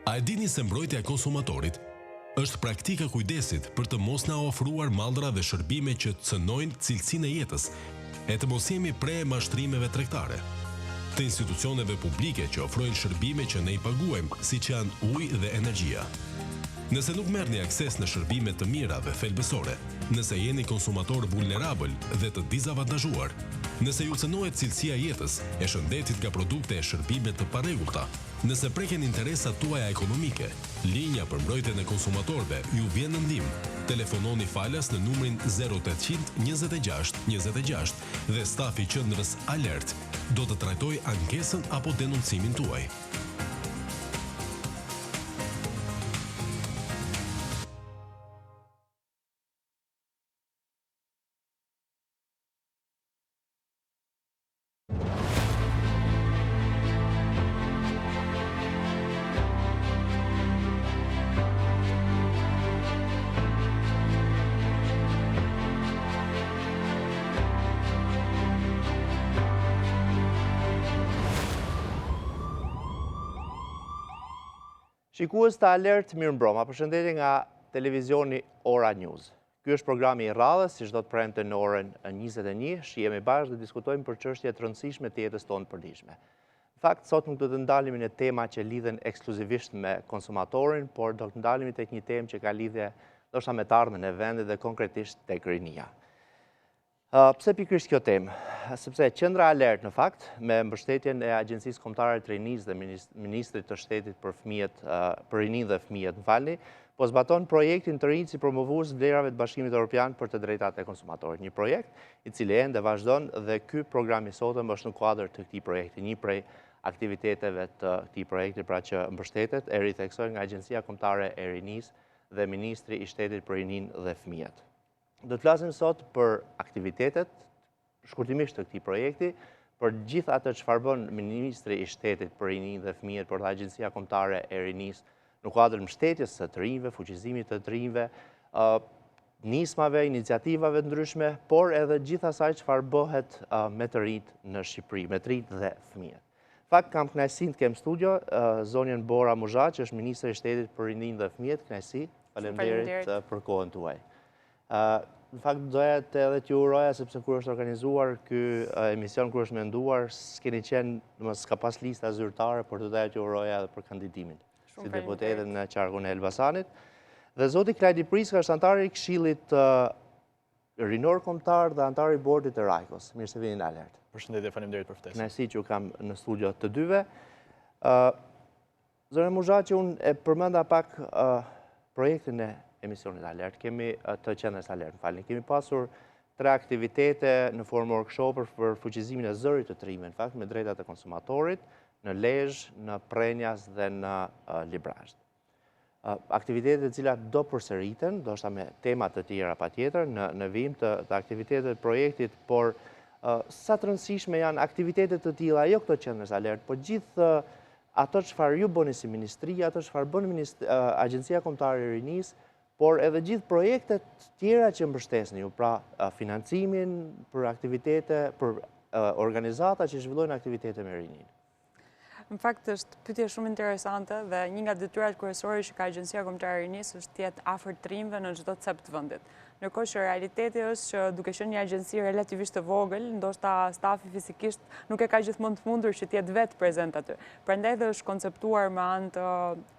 A e dini se mbrojtja e konsumatorit është praktikë e kujdesit për të mos na ofruar mallra dhe shërbime që cënojnë cilësinë e jetës e të mos jemi pre e mashtrimeve tregtare të institucioneve publike që ofrojnë shërbime që ne i paguajmë, siç janë uji dhe energjia. Nëse nuk merrni akses në shërbime të mira dhe thelbësore, nëse jeni konsumator vulnerabël dhe të dizavantazhuar, nëse ju cënohet cilësia e jetës, e shëndetit nga produkte e shërbime të parregullta, Nëse preken interesat tuaja ekonomike, linja për mbrojtjen e konsumatorëve ju vjen në ndihmë. Telefononi falas në numrin 0826 26 dhe stafi i qendrës Alert do të trajtojë ankesën apo denoncimin tuaj. Shikues të Alert, mirëmbrëma, përshëndetje nga televizioni Ora News. Ky është programi i radhës, si çdo të premte në orën 21, shihemi bashkë dhe diskutojmë për çështje të rëndësishme të jetës tonë të përditshme. Në fakt, sot nuk do të ndalemi në tema që lidhen ekskluzivisht me konsumatorin, por do të ndalemi tek një temë që ka lidhje ndoshta me të ardhmen e vendit dhe konkretisht tek rinia. Pse pikërisht kjo temë? Sepse Qendra Alert në fakt, me mbështetjen e Agjencisë Kombëtare të Rinisë dhe Ministrit të Shtetit për fëmijët, për rininë dhe fëmijët, më falni, po zbaton projektin të rinjtë si promovues vlerave të Bashkimit Evropian për të drejtat e konsumatorit. Një projekt i cili ende vazhdon dhe ky program i sotëm është në kuadër të këtij projekti, një prej aktiviteteve të këtij projekti, pra që mbështetet e ritheksoj nga Agjencia Kombëtare e Rinisë dhe Ministri i Shtetit për Rininë dhe Fëmijët. Do të flasim sot për aktivitetet, shkurtimisht të këtij projekti, për gjithë atë çfarë bën Ministri i Shtetit për Rininë dhe Fëmijët, por dhe Agjencia Kombëtare e Rinisë në kuadër mbështetjes së të rinjve, fuqizimit të të rinjve, nismave, iniciativave të ndryshme, por edhe gjithë asaj çfarë bëhet me të rinjtë në Shqipëri, me të rinjtë dhe fëmijët. Fakt kam kënaqësinë të kem studio zonjën Bora Muzhaqi, që është ministre e Shtetit për Rininë dhe Fëmijët, kënaqësi. Faleminderit për kohën tuaj. Në fakt doja të edhe t'ju uroja sepse kur është organizuar ky emision, kur është menduar, s'keni qenë, domethënë s'ka pas lista zyrtare, por do doja t'ju uroja edhe për kandidimin si deputete në qarkun e Elbasanit. Dhe zoti Klajdi Priska është anëtar i Këshillit Rinor Kombëtar dhe anëtar i bordit të Rajkos. Mirë se vini në Alert. Përshëndetje, faleminderit për ftesën. Kënaqësi që ju kam në studio të dyve. Zonja Muzhaqi, unë e përmenda pak projektin e emisionit Alert, kemi të qendrës Alert, më falni, kemi pasur tre aktivitete në formë workshop për fuqizimin e zërit të të rinjve, në fakt, me drejtat e konsumatorit, në Lezhë, në Prrenjas dhe në Librazhd. Aktivitete të cilat do përsëriten, ndoshta me tema të tjera patjetër, në, në vijim të, të aktiviteteve të projektit, por sa të rëndësishme janë aktivitete të tilla, jo këto qendrës Alert, por gjithë ato çfarë ju bëni si ministri, ato çfarë bën Agjencia Kombëtare e Rinisë, por edhe gjithë projektet tjera që mbështesni ju, pra financimin për aktivitete, për organizata që zhvillojnë aktivitete me rininë. Në fakt është pyetje shumë interesante dhe një nga detyrat kryesore që ka Agjencia Kombëtare e Rinisë është të jetë afër të rinjve në çdo cep të vendit. Ndërkohë që realiteti është që duke qenë një agjenci relativisht e vogël, ndoshta stafi fizikisht nuk e ka gjithmonë të mundur që të jetë vetë prezent aty. Prandaj dhe është konceptuar me anë të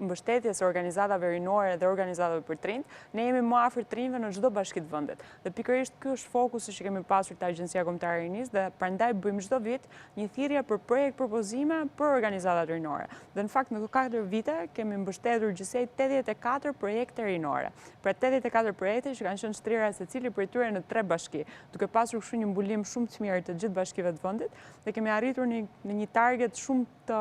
mbështetjes së organizatave rinore dhe organizatave për të rinjtë, ne jemi më afër të rinjve në çdo bashki të vendit. Dhe pikërisht ky është fokusi që kemi pasur te Agjencia Kombëtare e Rinisë dhe prandaj bëjmë çdo vit një thirrje për projekt propozime për organizatat rinore. Dhe në fakt në këto 4 vite kemi mbështetur gjithsej 84 projekte rinore. Pra 84 projekte që kanë qenë të shtrira secili prej tyre në tre bashki, duke pasur kështu një mbulim shumë të mirë të gjithë bashkive të vendit dhe kemi arritur në një target shumë të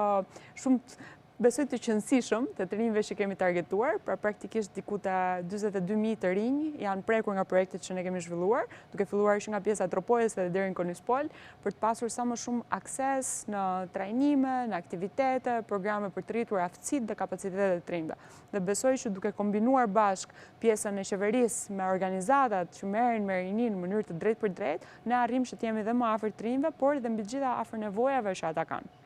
shumë besoj të qenësishëm të të rinjve që kemi targetuar, pra praktikisht diku te 22.000 të rinj janë prekur nga projektet që ne kemi zhvilluar, duke filluar që nga pjesa e Tropojës edhe deri në Konispol, për të pasur sa më shumë akses në trajnime, në aktivitete, programe për të rritur aftësitë dhe kapacitetet e të rinjve. Dhe besoj që duke kombinuar bashkë pjesën e qeverisë me organizatat që merren me rininë në mënyrë të drejtpërdrejtë, ne arrijmë që të jemi dhe më afër të rinjve, por dhe mbi të gjitha afër nevojave që ata kanë.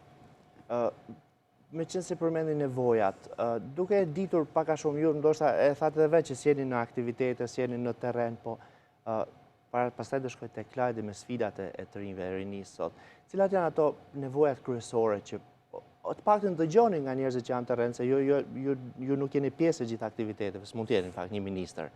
Meqenëse përmendi nevojat, duke e ditur pak a shumë ju, ndoshta e thatë edhe vetë që s'jeni në aktivitete, s'jeni në terren, po pastaj do shkoj te Klajdi me sfidat e të rinjve e rinisë sot. Cilat janë ato nevojat kryesore që të paktën dëgjoni nga njerëzit që janë në terren, se ju, ju, ju, ju nuk jeni pjesë e gjithë aktiviteteve, s'mund të jeni në fakt një ministër.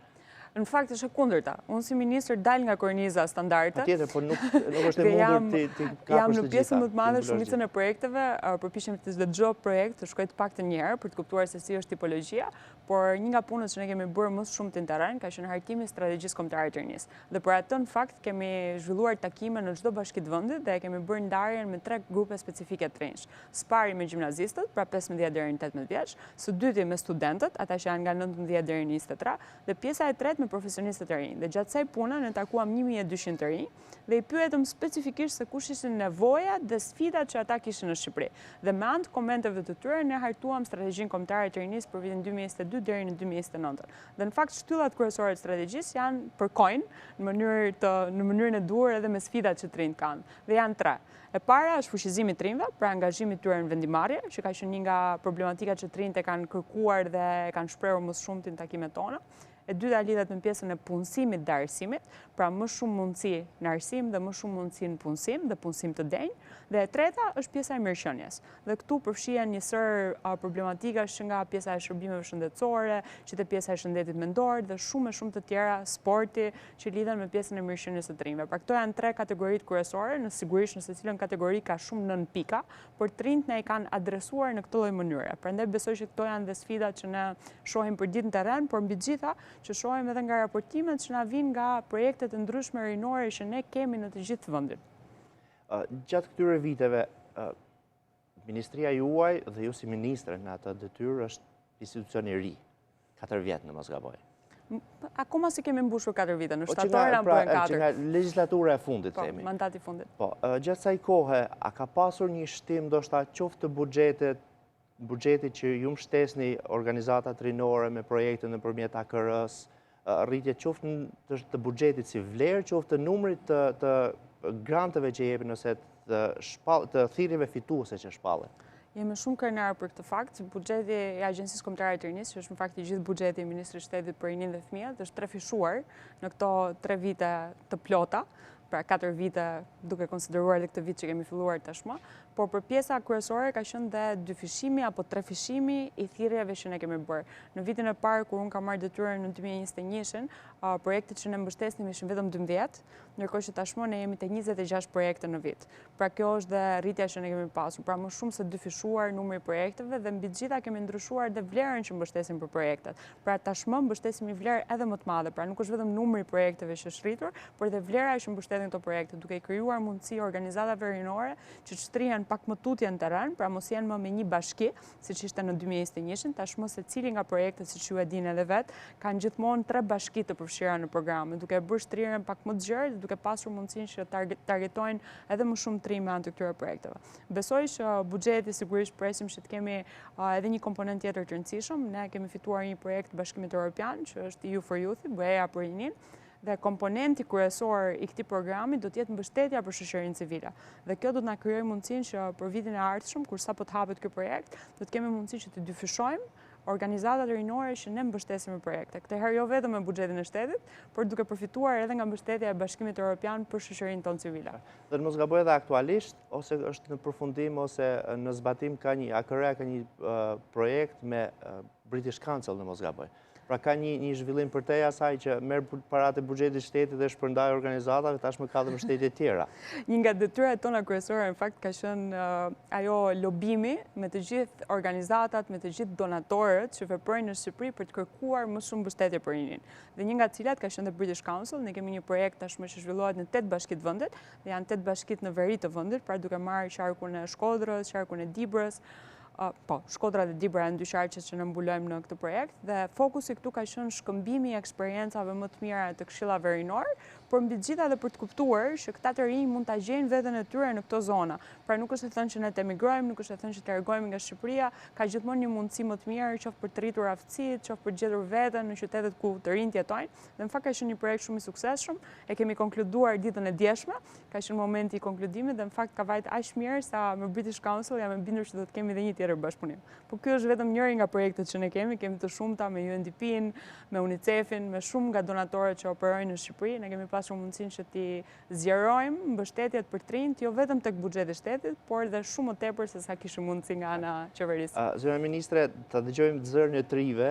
Në fakt është e kundërta. Unë si ministër dal nga korniza standarde. Patjetër, por nuk nuk është e mundur t'i t'i kapësh të gjitha. Jam në pjesën më të madhe, shumicën e projekteve, përpiqem të çdo projekt të shkoj të paktën një herë për të kuptuar se si është tipologjia, por një nga punët që ne kemi bërë më së shumti në terren ka qenë hartimi i strategjisë kombëtare të rinisë. Dhe për atë në fakt kemi zhvilluar takime në çdo bashki të vendit dhe e kemi bërë ndarjen me tre grupe specifike të rinjsh. Së pari me gjimnazistët, pra 15 deri në 18 vjeç, së dyti me studentët, ata që janë nga 19 deri në 23, dhe pjesa e tretë me profesionistët e rinj. Dhe gjatë kësaj pune ne takuam 1200 të rinj dhe i pyetëm specifikisht se kush ishin nevojat dhe sfidat që ata kishin në Shqipëri. Dhe me anë të komenteve të tyre ne hartuam strategjinë kombëtare të rinisë për vitin 2022 deri në 2029. Dhe në fakt shtyllat kryesore të strategjisë janë përkojnë në mënyrë të në mënyrën e duhur edhe me sfidat që të rinjtë kanë. Dhe janë tre. E para është fuqizimi i të rinjve, pra angazhimi i tyre në vendimmarrje, që ka qenë një nga problematikat që të rinjtë e kanë kërkuar dhe e kanë shprehur më së shumti në takimet tona. E dyta lidhet me pjesën e punësimit dhe arsimit, pra më shumë mundësi në arsim dhe më shumë mundësi në punësim dhe punësim të denjë. Dhe e treta është pjesa e mirëqenies. Dhe këtu përfshihen një sërë problematikash që nga pjesa e shërbimeve shëndetësore, që te pjesa e shëndetit mendor dhe shumë e shumë të tjera, sporti, që lidhen me pjesën e mirëqenies së të rinjve. Pra këto janë tre kategoritë kryesore, në sigurisht në secilën kategori ka shumë nënpika, por të rinjtë na i kanë adresuar në këtë lloj mënyre. Prandaj besoj që këto janë dhe sfidat që ne shohim përditë në terren, por mbi të gjitha që shohim edhe nga raportimet që na vijnë nga projektet e ndryshme rinore që ne kemi në të gjithë vendin. Gjatë këtyre viteve, Ministria juaj dhe ju si ministre në atë detyrë është institucion i ri, 4 vjet në mos gaboj. Akoma s'i kemi mbushur 4 vite, në po, shtator na pra, bëhen 4. Që nga legjislatura e fundit, po, themi. Po, mandati i fundit. Po, gjatë kësaj kohe, a ka pasur një shtim, ndoshta qoftë të buxhetit, buxhetit që ju mbështesni organizatat rinore me projekte nëpërmjet AKR-së, rritje qoftë të buxhetit si vlerë, qoftë të numrit të, të granteve që jepin ose të, shpall, të thirrjeve fituese që shpallen. Jemi shumë krenarë për këtë fakt. Buxheti i Agjencisë Kombëtare të Rinisë, që është në fakt i gjithë buxheti i Ministrisë së Shtetit për Rininë dhe Fëmijët, është trefishuar në këto tre vite të plota, pra 4 vite duke konsideruar dhe këtë vit që kemi filluar tashmë, por për pjesa kryesore ka qenë dhe dyfishimi apo trefishimi i thirrjeve që ne kemi bërë. Në vitin e parë kur unë kam marrë detyrën në 2021-shin, projektet që ne mbështesnim ishin vetëm 12, ndërkohë që tashmë ne jemi te 26 projekte në vit. Pra kjo është dhe rritja që ne kemi pasur, pra më shumë se dyfishuar numri i projekteve dhe mbi të gjitha kemi ndryshuar dhe vlerën që mbështesim për projektet. Pra tashmë mbështesim një vlerë edhe më të madhe, pra nuk është vetëm numri i projekteve që është rritur, por dhe vlera që mbështetin këto projekte, duke i krijuar mundësi organizatave rinore që të shtrihen pak më tutje në terren, pra mos jenë më me një bashki, siç ishte në 2021-shin, tashmë secili nga projektet, siç ju e dini edhe vetë, kanë gjithmonë tre bashki të përfshira në programe, duke e bërë shtrirjen pak më të gjerë dhe duke pasur mundësinë që të targetojnë edhe më shumë të rinj me anë të këtyre projekteve. Besoj që buxheti sigurisht presim që të kemi edhe një komponent tjetër të rëndësishëm. Ne kemi fituar një projekt të Bashkimit Evropian, që është EU for Youth, BE-ja për rininë, dhe komponenti kryesor i këtij programi do të jetë mbështetja për shoqërinë civile. Dhe kjo do të na krijojë mundësinë që për vitin e ardhshëm, kur sapo të hapet ky projekt, do të kemi mundësi që të dyfishojmë organizatat rinore që ne mbështesim me projekte. Këtë herë jo vetëm me buxhetin e shtetit, por duke përfituar edhe nga mbështetja e Bashkimit Evropian për shoqërinë tonë civile. Dhe në mos gaboj edhe aktualisht, ose është në përfundim, ose në zbatim ka një, AKR-ja ka një projekt me British Council në mos gaboj. Pra ka një, një zhvillim përtej asaj që merr paratë e buxhetit të shtetit dhe shpërndaj organizatave, tashmë ka dhe mbështetje tjera. Një nga detyrat tona kryesore në fakt ka qenë ajo lobimi me të gjithë organizatat, me të gjithë donatorët që veprojnë në Shqipëri për të kërkuar më shumë mbështetje për rininë. Dhe një nga të cilat ka qenë dhe British Council, ne kemi një projekt tashmë që zhvillohet në 8 bashki të vendit, dhe janë 8 bashkitë në veri të vendit, pra duke marrë qarkun e Shkodrës, qarkun e Dibrës, Po, Shkodra dhe Dibra janë dy qarqet që ne mbulojmë në këtë projekt dhe fokusi këtu ka qenë shkëmbimi i eksperiencave më të mira të këshillave rinorë por mbi të gjitha edhe për të kuptuar që këta të rinj mund ta gjejnë veten e tyre në këto zona. Pra nuk është e thënë që ne të emigrojmë, nuk është e thënë që të largohemi nga Shqipëria, ka gjithmonë një mundësi më të mirë, qoftë për të rritur aftësitë, qoftë për të gjetur veten në qytetet ku të rinjtë jetojnë. Dhe në fakt ka qenë një projekt shumë i suksesshëm, e kemi konkluduar ditën e djeshme, ka qenë momenti i konkludimit dhe në fakt ka vajt aq mirë sa me British Council jam e bindur që do të kemi dhe një tjetër bashkëpunim. Po ky është vetëm njëri nga projektet që ne kemi, kemi të shumta me UNDP-n, me UNICEF-in, me shumë nga donatorët që operojnë në Shqipëri, ne kemi pasur mundësinë që t'i zgjerojmë mbështetjet për të rinjtë, jo vetëm tek buxheti i shtetit, por dhe shumë më tepër se sa kishim mundësi nga ana e qeverisë. Zonja Ministre, ta dëgjojmë zërin e të rinjve.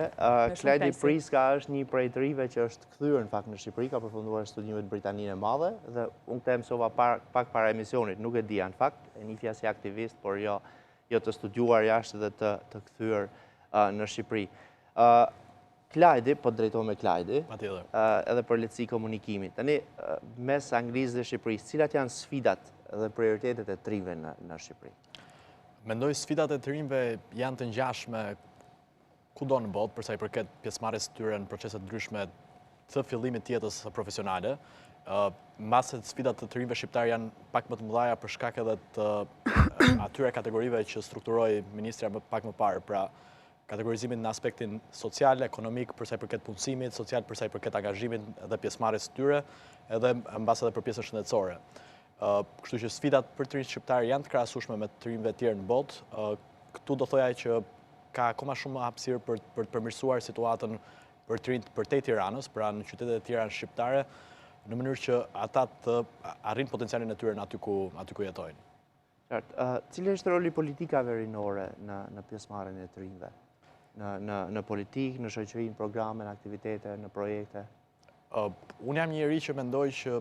Klajdi Priska është një prej të rinjve që është kthyer në fakt në Shqipëri, ka përfunduar studimet në Britaninë e Madhe dhe unë këtë e mësova pak para emisionit, nuk e dija në fakt, e njihja si aktivist, por jo jo të studiuar jashtë dhe të të kthyer në Shqipëri. Klajdi, po të drejtohem me Klajdi, edhe për lehtësi komunikimi. Tani, mes Anglisë dhe Shqipërisë, cilat janë sfidat dhe prioritetet e të rinjve në, në Shqipëri? Mendoj sfidat e të rinjve janë të ngjashme kudo në botë, përsa i përket pjesëmarrjes së tyre në procese të ndryshme të fillimit të jetës profesionale. Mbase sfidat e të rinjve shqiptarë janë pak më të mëdha për shkak edhe të atyre kategorive që strukturoi ministrja më pak më parë, pra kategorizimit në aspektin social, ekonomik, përsa i përket punësimit, social përsa i përket angazhimit dhe pjesëmarrjes së tyre, edhe mbase edhe për pjesën shëndetësore. Kështu që sfidat për të rinjtë shqiptarë janë të krahasueshme me të rinjve të tjerë në botë. Këtu do thoja që ka akoma shumë hapësirë për për të përmirësuar situatën për të rinjtë përtej Tiranës, pra në qytetet e tjera shqiptare, në mënyrë që ata të arrijnë potencialin e tyre në aty ku aty ku jetojnë. Qartë. Cili është roli i politikave rinore në në pjesëmarrjen e të rinjve? Në në në politikë, në shoqëri, në programe, në aktivitete, në projekte? Unë jam një njeri që mendoj që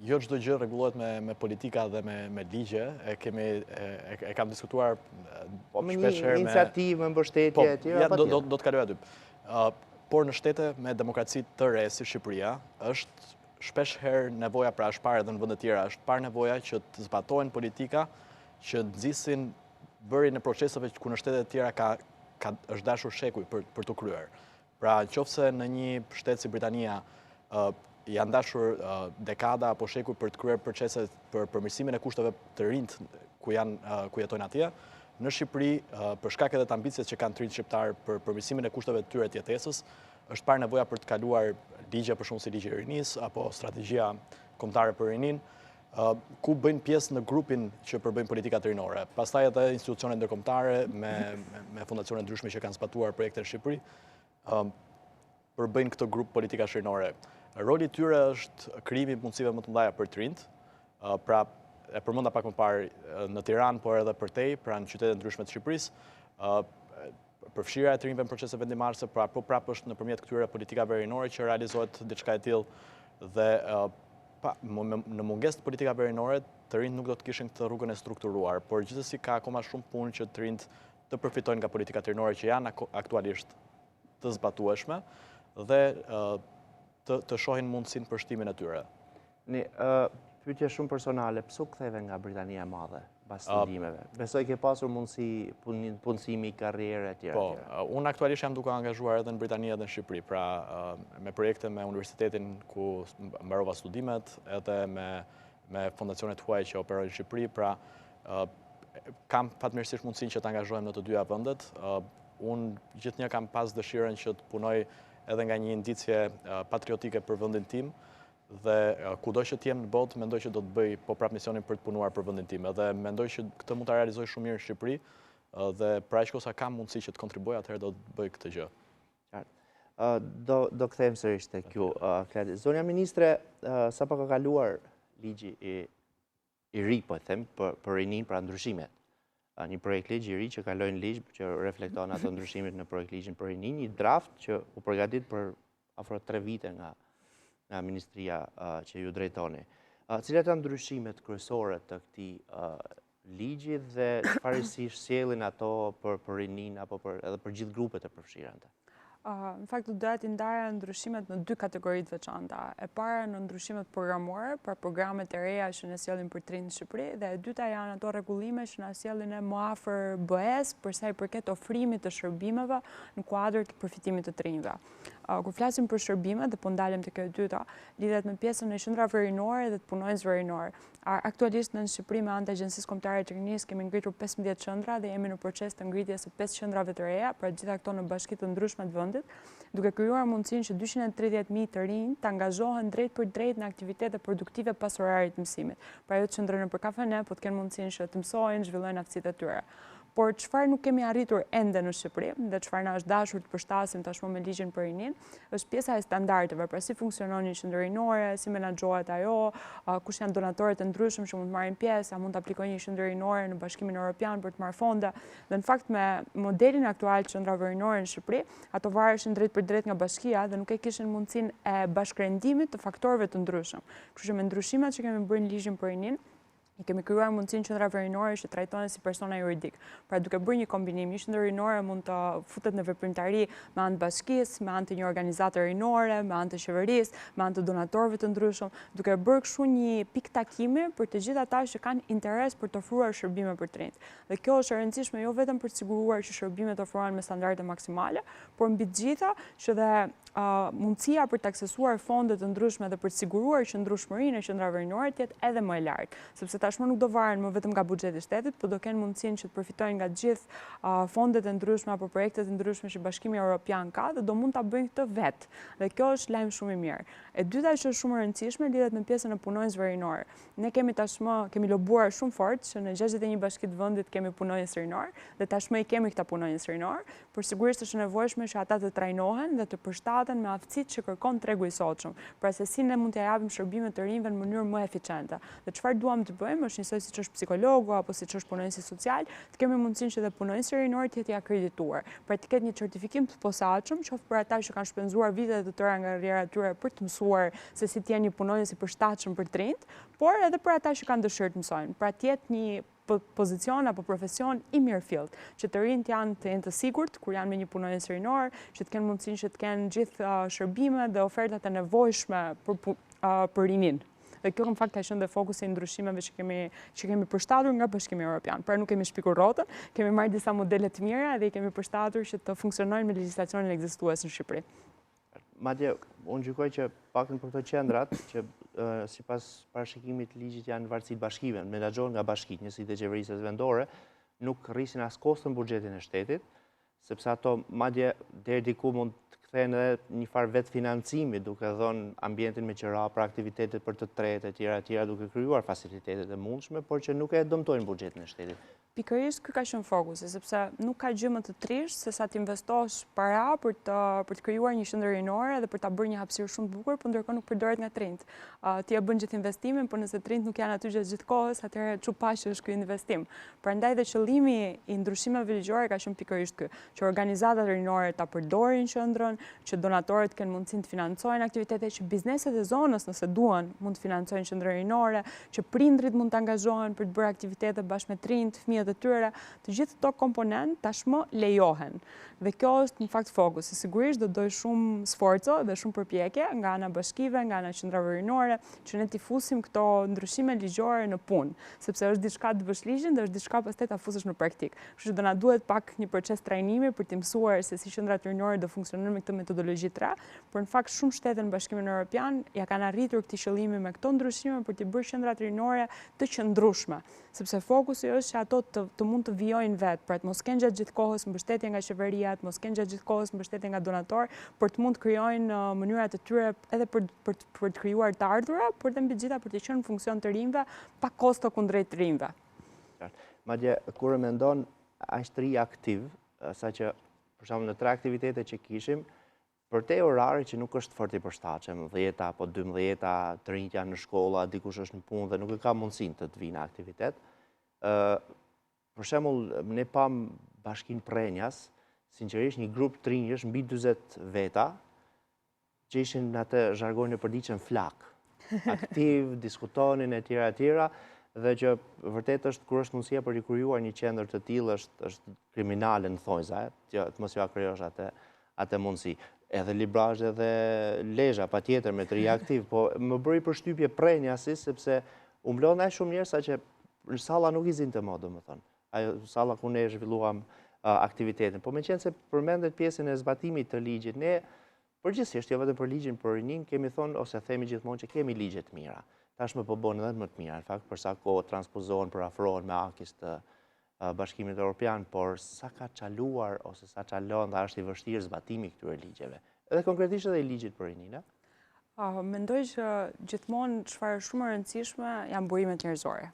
jo çdo gjë rregullohet me me politika dhe me me ligje, e kemi e, e kam diskutuar po me një iniciativë, me mbështetje po, e tjera, ja, do, do, do të kaloj aty. Uh, por në shtete me demokraci të re si Shqipëria, është shpesh herë nevoja, pra është parë edhe në vende të tjera, është parë nevoja që të zbatohen politika që nxisin bërjen e proceseve që ku në shtete të tjera ka, ka është dashur shekuj për, për t'u kryer. Pra, në qoftë se në një shtet si Britania janë dashur dekada apo shekuj për të kryer proceset për përmirësimin e kushteve të rinjtë ku janë ku jetojnë atje, në Shqipëri, për shkak edhe të ambicies që kanë të rinjtë shqiptarë për përmirësimin e kushteve të tyre të jetesës, është parë nevoja për të kaluar ligje për shembull si ligji i rinisë apo strategjia kombëtare për rininë, ku bëjnë pjesë në grupin që përbëjnë politikat rinore. Pastaj edhe institucionet ndërkombëtare me, me fondacione ndryshme që kanë zbatuar projekte në Shqipëri, përbëjnë këtë grup politikash rinore. Roli i tyre është krijimi i mundësive më të mëdha për të rinjtë, pra e përmenda pak më parë në Tiranë, por edhe përtej, pra në qytete ndryshme të Shqipërisë, përfshirja e të rinjve në procese vendimmarrëse, pra po prapë është nëpërmjet këtyre politikave rinore që realizohet diçka e tillë dhe pa, në mungesë të politikave rinore, të rinjtë nuk do të kishin këtë rrugën e strukturuar, por gjithsesi ka akoma shumë punë që të rinjtë të përfitojnë nga politikat rinore që janë aktualisht të zbatueshme dhe të, të shohin mundësinë për shtimin e tyre. Një pyetje shumë personale, pse u ktheve nga Britania e Madhe pas studimeve? Besoj ke pasur mundësi punësimi, karriere etj. Po, unë aktualisht jam duke angazhuar edhe në Britani edhe në Shqipëri, pra me projekte me universitetin ku mbarova studimet, edhe me me fondacione të huaja që operojnë në Shqipëri, pra kam fatmirësisht mundësinë që të angazhohem në të dyja vendet. Unë gjithnjë kam pas dëshirën që të punoj edhe nga një indicie patriotike për vendin tim, dhe kudo që të jem në botë, mendoj që do të bëj po prapë misionin për të punuar për vendin tim. Edhe mendoj që këtë mund ta realizoj shumë mirë në Shqipëri, dhe për aq kohë sa kam mundësi që të kontribuoj, atëherë do të bëj këtë gjë. Qartë. Do do kthehem sërish tek ju, Klajdi. Zonja ministre, sapo ka kaluar ligji i i ri, po e them, për, për rininë, pra ndryshimet. Një projektligj i ri që kaloi në ligj, që reflekton ato ndryshimet në projektligjin për rininë, një draft që u përgatit për afro 3 vite nga, nga ministria që ju drejtoni. Cilat janë ndryshimet kryesore të këtij ligji dhe çfarë risish sjellin ato për, për rininë apo për, edhe për gjithë grupet e përfshira në të? Në fakt do doja t'i ndaja ndryshimet në dy kategori të veçanta. E para në ndryshimet programore, pra programet e reja që ne sjellim për të rinjtë në Shqipëri, dhe e dyta janë ato rregullime që na sjellin ne më afër BE-së për sa i përket ofrimit të shërbimeve në kuadër të përfitimit të të rinjve. Kur flasim për shërbimet, dhe po ndalem te kjo e dyta, lidhet me pjesën e qendrave rinore dhe të punonjësve rinorë. Aktualisht në Shqipëri me anë të Agjencisë Kombëtare të Rinisë kemi ngritur 15 qendra dhe jemi në proces të ngritjes së 5 qendrave të reja, pra të gjitha këto në bashki të ndryshme të vendit, duke krijuar mundësinë që 230.000 të rinj të angazhohen drejtpërdrejt në aktivitete produktive pas orarit të mësimit. Pra jo të qëndrojnë nëpër kafene, po të kenë mundësinë që të mësojnë, zhvillojnë aftësitë e tyre. Por çfarë nuk kemi arritur ende në Shqipëri dhe çfarë na është dashur të përshtasim tashmë me ligjin për rininë, është pjesa e standardeve, pra si funksionon një qendër rinore, si menaxhohet ajo, kush janë donatorët e ndryshëm që mund të marrin pjesë, a mund të aplikojë një qendër rinore në Bashkimin Europian për të marrë fonde. Dhe në fakt me modelin aktual të qendrave rinore në Shqipëri, ato vareshin drejtpërdrejt nga bashkia dhe nuk e kishin mundësinë e bashkërendimit të faktorëve të ndryshëm. Kështu që me ndryshimet që kemi bërë në ligjin për rininë, I kemi krijuar mundësinë qendrave rinore që trajtohen si persona juridikë. Pra duke bërë një kombinim, një qendër rinore mund të futet në veprimtari me anë të bashkisë, me anë të një organizate rinore, me anë të qeverisë, me anë të donatorëve të ndryshëm, duke bërë kështu një pikë takimi për të gjithë ata që kanë interes për të ofruar shërbime për të rinjtë. Dhe kjo është e rëndësishme jo vetëm për të siguruar që shërbimet ofrohen me standarde maksimale, por mbi të gjitha që dhe mundësia për të aksesuar fonde të ndryshme dhe për të siguruar qëndrueshmërinë e qendrave rinore të jetë edhe më e lartë, sepse tashmë nuk do varen më vetëm nga buxheti i shtetit, por do kenë mundësinë që të përfitojnë nga të gjithë fondet e ndryshme apo projektet e ndryshme që Bashkimi Europian ka dhe do mund ta bëjnë këtë vetë. Dhe kjo është lajm shumë i mirë. E dyta që është shumë e rëndësishme lidhet me pjesën e punonjësve rinorë. Ne kemi tashmë kemi lobuar shumë fort që në 61 bashki të vendit kemi punonjës rinorë dhe tashmë i kemi këta punonjës rinorë, por sigurisht është e nevojshme që ata të trajnohen dhe të përshtaten me aftësitë që kërkon tregu i sotshëm, pra se si ne mund t'ia japim shërbime të rinjve në mënyrë më eficiente. Dhe çfarë duam të bëjmë është njësoj siç është psikologu apo siç është punonjësi social, të kemi mundësinë që dhe punonjësi rinor të jetë i akredituar, pra të ketë një certifikim të posaçëm, qoftë për ata që kanë shpenzuar vite të tëra nga karriera e tyre për të mësuar se si të jenë një punonjës i përshtatshëm për të rinjtë, por edhe për ata që kanë dëshirë të mësojnë. Pra të jetë një pozicion apo profesion i mirëfilltë, që të rinjtë janë të jenë të sigurt kur janë me një punonjës rinor, që të kenë mundësinë që të kenë gjithë shërbimet dhe ofertat e nevojshme për për rininë. Dhe kjo në fakt ka qenë dhe fokusi i ndryshimeve që kemi që kemi përshtatur nga Bashkimi Evropian. Pra nuk kemi shpikur rrotën, kemi marrë disa modele të mira dhe i kemi përshtatur që të funksionojnë me legjislacionin ekzistues në Shqipëri. Madje, unë gjykoj që paktën për këto qendrat, që sipas parashikimit të ligjit janë në varësi të bashkive, menaxhohen nga bashkitë, njësitë e qeverisjes vendore, nuk rrisin as koston në buxhetin e shtetit, sepse ato madje deri diku mund të kthehen edhe një farë vetëfinancimi, duke dhënë ambientin me qera për aktivitetet për të tretë, e tjera, e tjera, duke krijuar facilitetet e mundshme, por që nuk e dëmtojnë buxhetin e shtetit. Pikërisht ky ka qenë fokusi, sepse nuk ka gjë më të trishtë se sa të investosh para për të për të krijuar një qendër rinore dhe për ta bërë një hapësirë shumë të bukur, por ndërkohë nuk përdoret nga të rinjtë. Ti e bën gjithë investimin, por nëse të rinjtë nuk janë aty gjatë gjithë kohës, atëherë ç'u pa që është ky investim. Prandaj dhe qëllimi i ndryshimeve ligjore ka qenë pikërisht ky, që organizatat rinore ta përdorin qendrën, që donatorët të kenë mundësinë të financojnë aktivitete, që bizneset e zonës nëse duan mund të financojnë qendrën rinore, që prindërit mund të angazhohen për të bërë aktivitete bashkë me të rinjtë, fëmijët e tyre, të gjithë këto komponentë tashmë lejohen. Dhe kjo është në fakt fokusi. Sigurisht do dojë shumë sforco dhe shumë përpjekje nga ana e bashkive, nga ana e qendrave rinore, që ne t'i fusim këto ndryshime ligjore në punë, sepse është diçka të bësh ligjin dhe është diçka pastaj ta fusësh në praktikë. Kështu që do na duhet pak një proces trajnimi për t'i mësuar se si qendrat rinore do funksionojnë me këtë metodologji të re, por në fakt shumë shtete në Bashkimin Europian ia kanë arritur këtij qëllimi me këto ndryshime për t'i bërë qendrat rinore të qëndrueshme, sepse fokusi është që ato të, të mund të vijojnë vetë, pra të mos kenë gjatë gjithë kohës mbështetje nga qeveria, të mos kenë gjatë gjithë kohës mbështetje nga donatorë, por të mund të krijojnë uh, mënyrat e tyre edhe për për për të krijuar të ardhura, por dhe mbi të gjitha për të qenë në funksion të rinjve, pa kosto kundrejt të rinjve. Madje, kur e mendon, aq të rinj aktivë, saqë, për shembull, në tre aktivitete që kishim, përtej orarit që nuk është fort i përshtatshëm, 10 apo 12, të rinjtë janë në shkolla, dikush është në punë dhe nuk e ka mundësinë të të vijë në aktivitet. Për shembull, ne pamë bashkinë Prrenjas, sinqerisht një grup të rinjsh mbi 40 veta, që ishin në atë zhargonin e përditshëm flakë, aktivë, diskutonin e tjera e tjera, dhe që vërtet është kur është mundësia për të krijuar një qendër të tillë është është kriminale në thonjza, që të mos jua krijosh atë atë mundësi. Edhe Librazhd edhe Lezha, patjetër me të rinj aktivë, po më bëri përshtypje Prrenjasi, sepse u mblodhën aq shumë njerëz saqë në salla nuk i zinte më, domethënë. Ajo salla ku ne zhvilluam aktivitetin. Po meqenëse përmendët pjesën e zbatimit të ligjit, ne përgjithësisht, jo vetëm për ligjin për rininë, kemi thonë ose themi gjithmonë që kemi ligje të mira. Tashmë po bëhen edhe më të mira, në fakt, për sa kohë transpozohen, përafrohen me acquis të Bashkimit Europian, por sa ka çaluar ose sa çalon dhe është i vështirë zbatimi i këtyre ligjeve. Edhe konkretisht edhe i ligjit për rininë. Mendoj që gjithmonë çfarë është shumë e rëndësishme janë burimet njerëzore.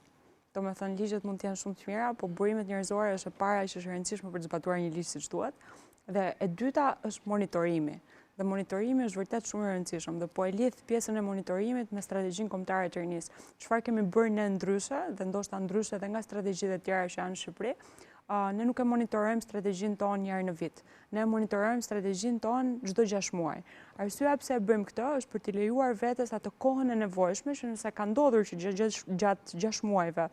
Domethënë, ligjet mund të jenë shumë të mira, po burimet njerëzore është e para që është e rëndësishme për të zbatuar një ligj siç duhet. Dhe e dyta është monitorimi. Dhe monitorimi është vërtet shumë i rëndësishëm dhe po e lidh pjesën e monitorimit me strategjinë kombëtare të rinisë. Çfarë kemi bërë ne ndryshe dhe ndoshta ndryshe edhe nga strategjitë e tjera që janë në Shqipëri, ne nuk e monitorojmë strategjinë tonë një herë në vit. Ne e monitorojmë strategjinë tonë çdo 6 muaj. Arsyeja pse e bëjmë këtë është për t'i lejuar vetes atë kohën e nevojshme që nëse ka ndodhur që gjatë 6 muajve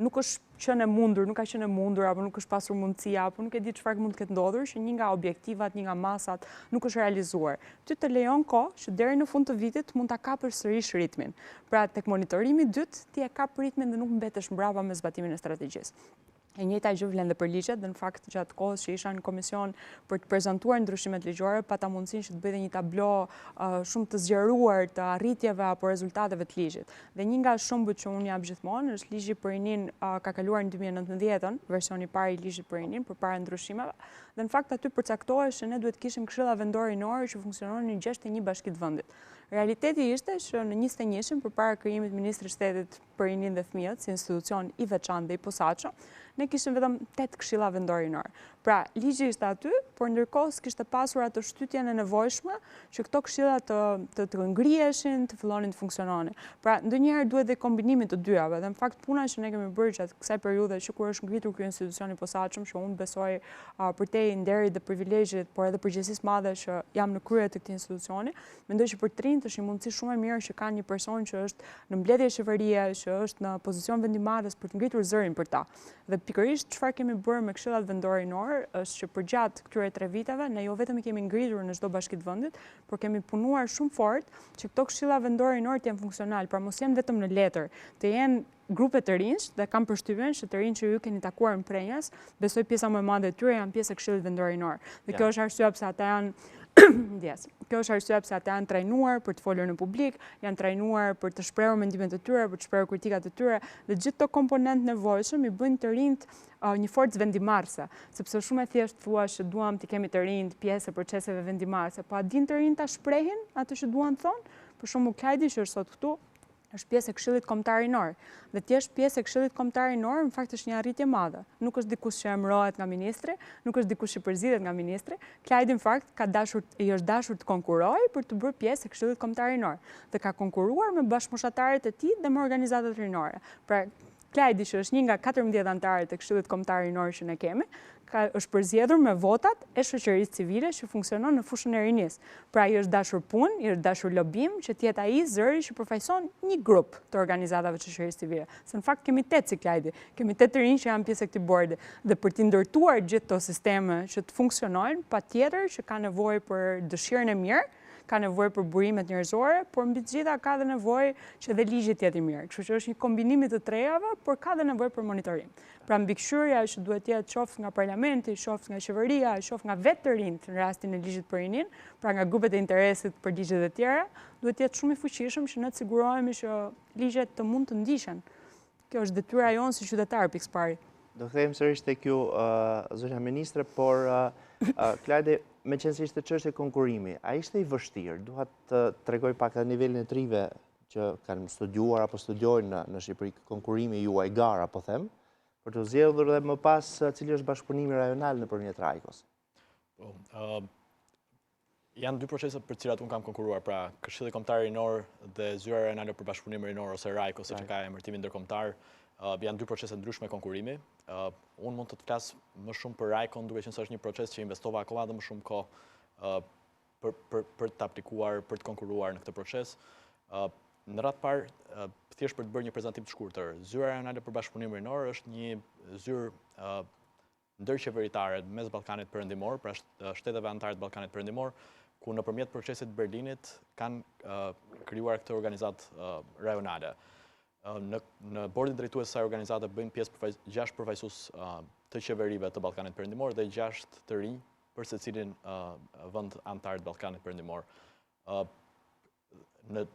nuk është qenë e mundur, nuk ka qenë e mundur, apo nuk është pasur mundësia, apo nuk e di çfarë mund të ketë ndodhur, që një nga objektivat, një nga masat nuk është realizuar. Ty të lejon kohë që deri në fund të vitit mund ta kapësh sërish ritmin. Pra tek monitorimi i dytë ti e kap ritmin dhe nuk mbetesh mbrapa me zbatimin e strategjisë. E njëjta gjë vlen dhe për ligjet dhe në fakt gjatë kohës që isha në komision për të prezantuar ndryshimet ligjore, pata mundësinë që të bëj dhe një tablo shumë të zgjeruar të arritjeve apo rezultateve të ligjit. Dhe një nga shembujt që unë jap gjithmonë është ligji për rininë ka kaluar në 2019-ën, versioni i parë i ligjit për rininë përpara ndryshimeve, dhe në fakt aty përcaktohej që ne duhet të kishim këshilla vendorë rinorë që funksiononin në 61 bashki të vendit. Realiteti ishte që në 21-shin përpara krijimit të Ministrisë së Shtetit për Rininë dhe Fëmijët si institucion i veçantë dhe i posaçëm, ne kishim vetëm 8 këshilla vendorë rinorë. Pra, ligji ishte aty, por ndërkohë s'kishte pasur atë shtytjen e nevojshme që këto këshilla të të, të ngriheshin, të fillonin të funksiononin. Pra, ndonjëherë duhet dhe kombinimi të dyjave, dhe në fakt puna që ne kemi bërë gjatë kësaj periudhe që kur është ngritur ky institucion i posaçëm, që unë besoj uh, përtej nderit dhe privilegjit, por edhe përgjegjësisë madhe që jam në krye të këtij institucioni, mendoj që për të rinjtë është një mundësi shumë e mirë që kanë një person që është në mbledhje qeverie, që është në pozicion vendimmarrës për të ngritur zërin për ta. Dhe pikërisht çfarë kemi bërë me këshillat vendorë rinorë është që përgjatë këtyre tre viteve ne jo vetëm i kemi ngritur në çdo bashki të vendit, por kemi punuar shumë fort që këto këshilla vendorë rinorë të jenë funksionalë, pra mos jenë vetëm në letër, të jenë grupe të rinjsh dhe kam përshtypjen që të rinjtë që ju keni takuar në Prrenjas, besoj pjesa më e madhe e tyre janë pjesë e Këshillit Vendor Rinor. Dhe kjo është arsyeja pse ata janë ndjesë. Kjo është arsyeja pse ata janë trajnuar për të folur në publik, janë trajnuar për të shprehur mendimet e tyre, për të shprehur kritikat e tyre dhe gjithë këto komponentë të nevojshëm i bëjnë të rinjtë një forcë vendimmarrëse, sepse shumë e thjeshtë thua që duam t'i kemi të rinjtë pjesë e proceseve vendimmarrëse, po a dinë të rinjtë ta shprehin atë që duan të thonë? Për shembull, Klajdi që është sot këtu, është pjesë e Këshillit Kombëtar Rinor. Dhe të jesh pjesë e Këshillit Kombëtar Rinor, në fakt është një arritje e madhe. Nuk është dikush që emërohet nga ministri, nuk është dikush që përzgjidhet nga ministri. Klajdi në fakt ka dashur i është dashur të konkurrojë për t'u bërë pjesë e Këshillit Kombëtar Rinor dhe ka konkurruar me bashkëmoshatarët e tij dhe me organizatat rinore. Pra, Klajdi që është një nga 14 anëtarët e Këshillit Kombëtar Rinor që ne kemi, ka është përzgjedhur me votat e shoqërisë civile që funksionon në fushën e rinisë. Pra i është dashur punë, i është dashur lobim që të jetë ai zëri që përfaqëson një grup të organizatave të shoqërisë civile. Se në fakt kemi 8 si Klajdi, kemi 8 të rinj që janë pjesë e këtij bordi dhe për t'i ndërtuar gjithë këto sisteme që të funksionojnë, patjetër që ka nevojë për dëshirën e mirë, ka nevojë për burimet njerëzore, por mbi të gjitha ka dhe nevojë që dhe ligji të jetë i mirë. Kështu që është një kombinim i të trejave, por ka dhe nevojë për monitorim. Pra mbikëqyrja që duhet të jetë qoftë nga parlamenti, qoftë nga qeveria, qoftë nga vetë të rinjtë në rastin e ligjit për rininë, pra nga grupet e interesit për ligjet e tjera, duhet të jetë shumë i fuqishëm që ne të sigurohemi që ligjet të mund të ndiqen. Kjo është detyra jonë si qytetarë pikësëpari. Do kthehem sërish tek ju, zonja ministre, por Klajdi, meqenëse ishte çështje konkurrimi, a ishte i vështirë? Dua të tregoj pak edhe nivelin e të rinjve që kanë studiuar apo studiojnë në, në Shqipëri konkurrimi juaj gara, po them, për t'u zgjedhur dhe më pas cili është bashkëpunimi rajonal nëpërmjet Rajkos. Po, uh, janë dy procese për të cilat unë kam konkurruar, pra Këshilli Kombëtar Rinor dhe Zyra Rajonale për Bashkëpunim Rinor ose Rajko, siç e ka emërtimin ndërkombëtar, uh, janë dy procese të ndryshme konkurrimi. Uh, unë mund të të flas më shumë për Rajkon, duke qenë se është një proces që investova akoma dhe më shumë kohë uh, për, për, për të aplikuar, për të konkurruar në këtë proces. Në radhë të parë, thjesht për të bërë një prezantim të shkurtër, Zyra Rajonale për Bashkëpunim Rinor është një zyrë ndërqeveritare mes Ballkanit Perëndimor, pra shteteve anëtare të Ballkanit Perëndimor, ku nëpërmjet procesit të Berlinit kanë krijuar këtë organizatë rajonale. Në, në bordin drejtues të kësaj organizate bëjnë pjesë 6 përfaqësues të qeverive të Ballkanit Perëndimor dhe 6 të rinj për secilin vend anëtar të Ballkanit Perëndimor. Në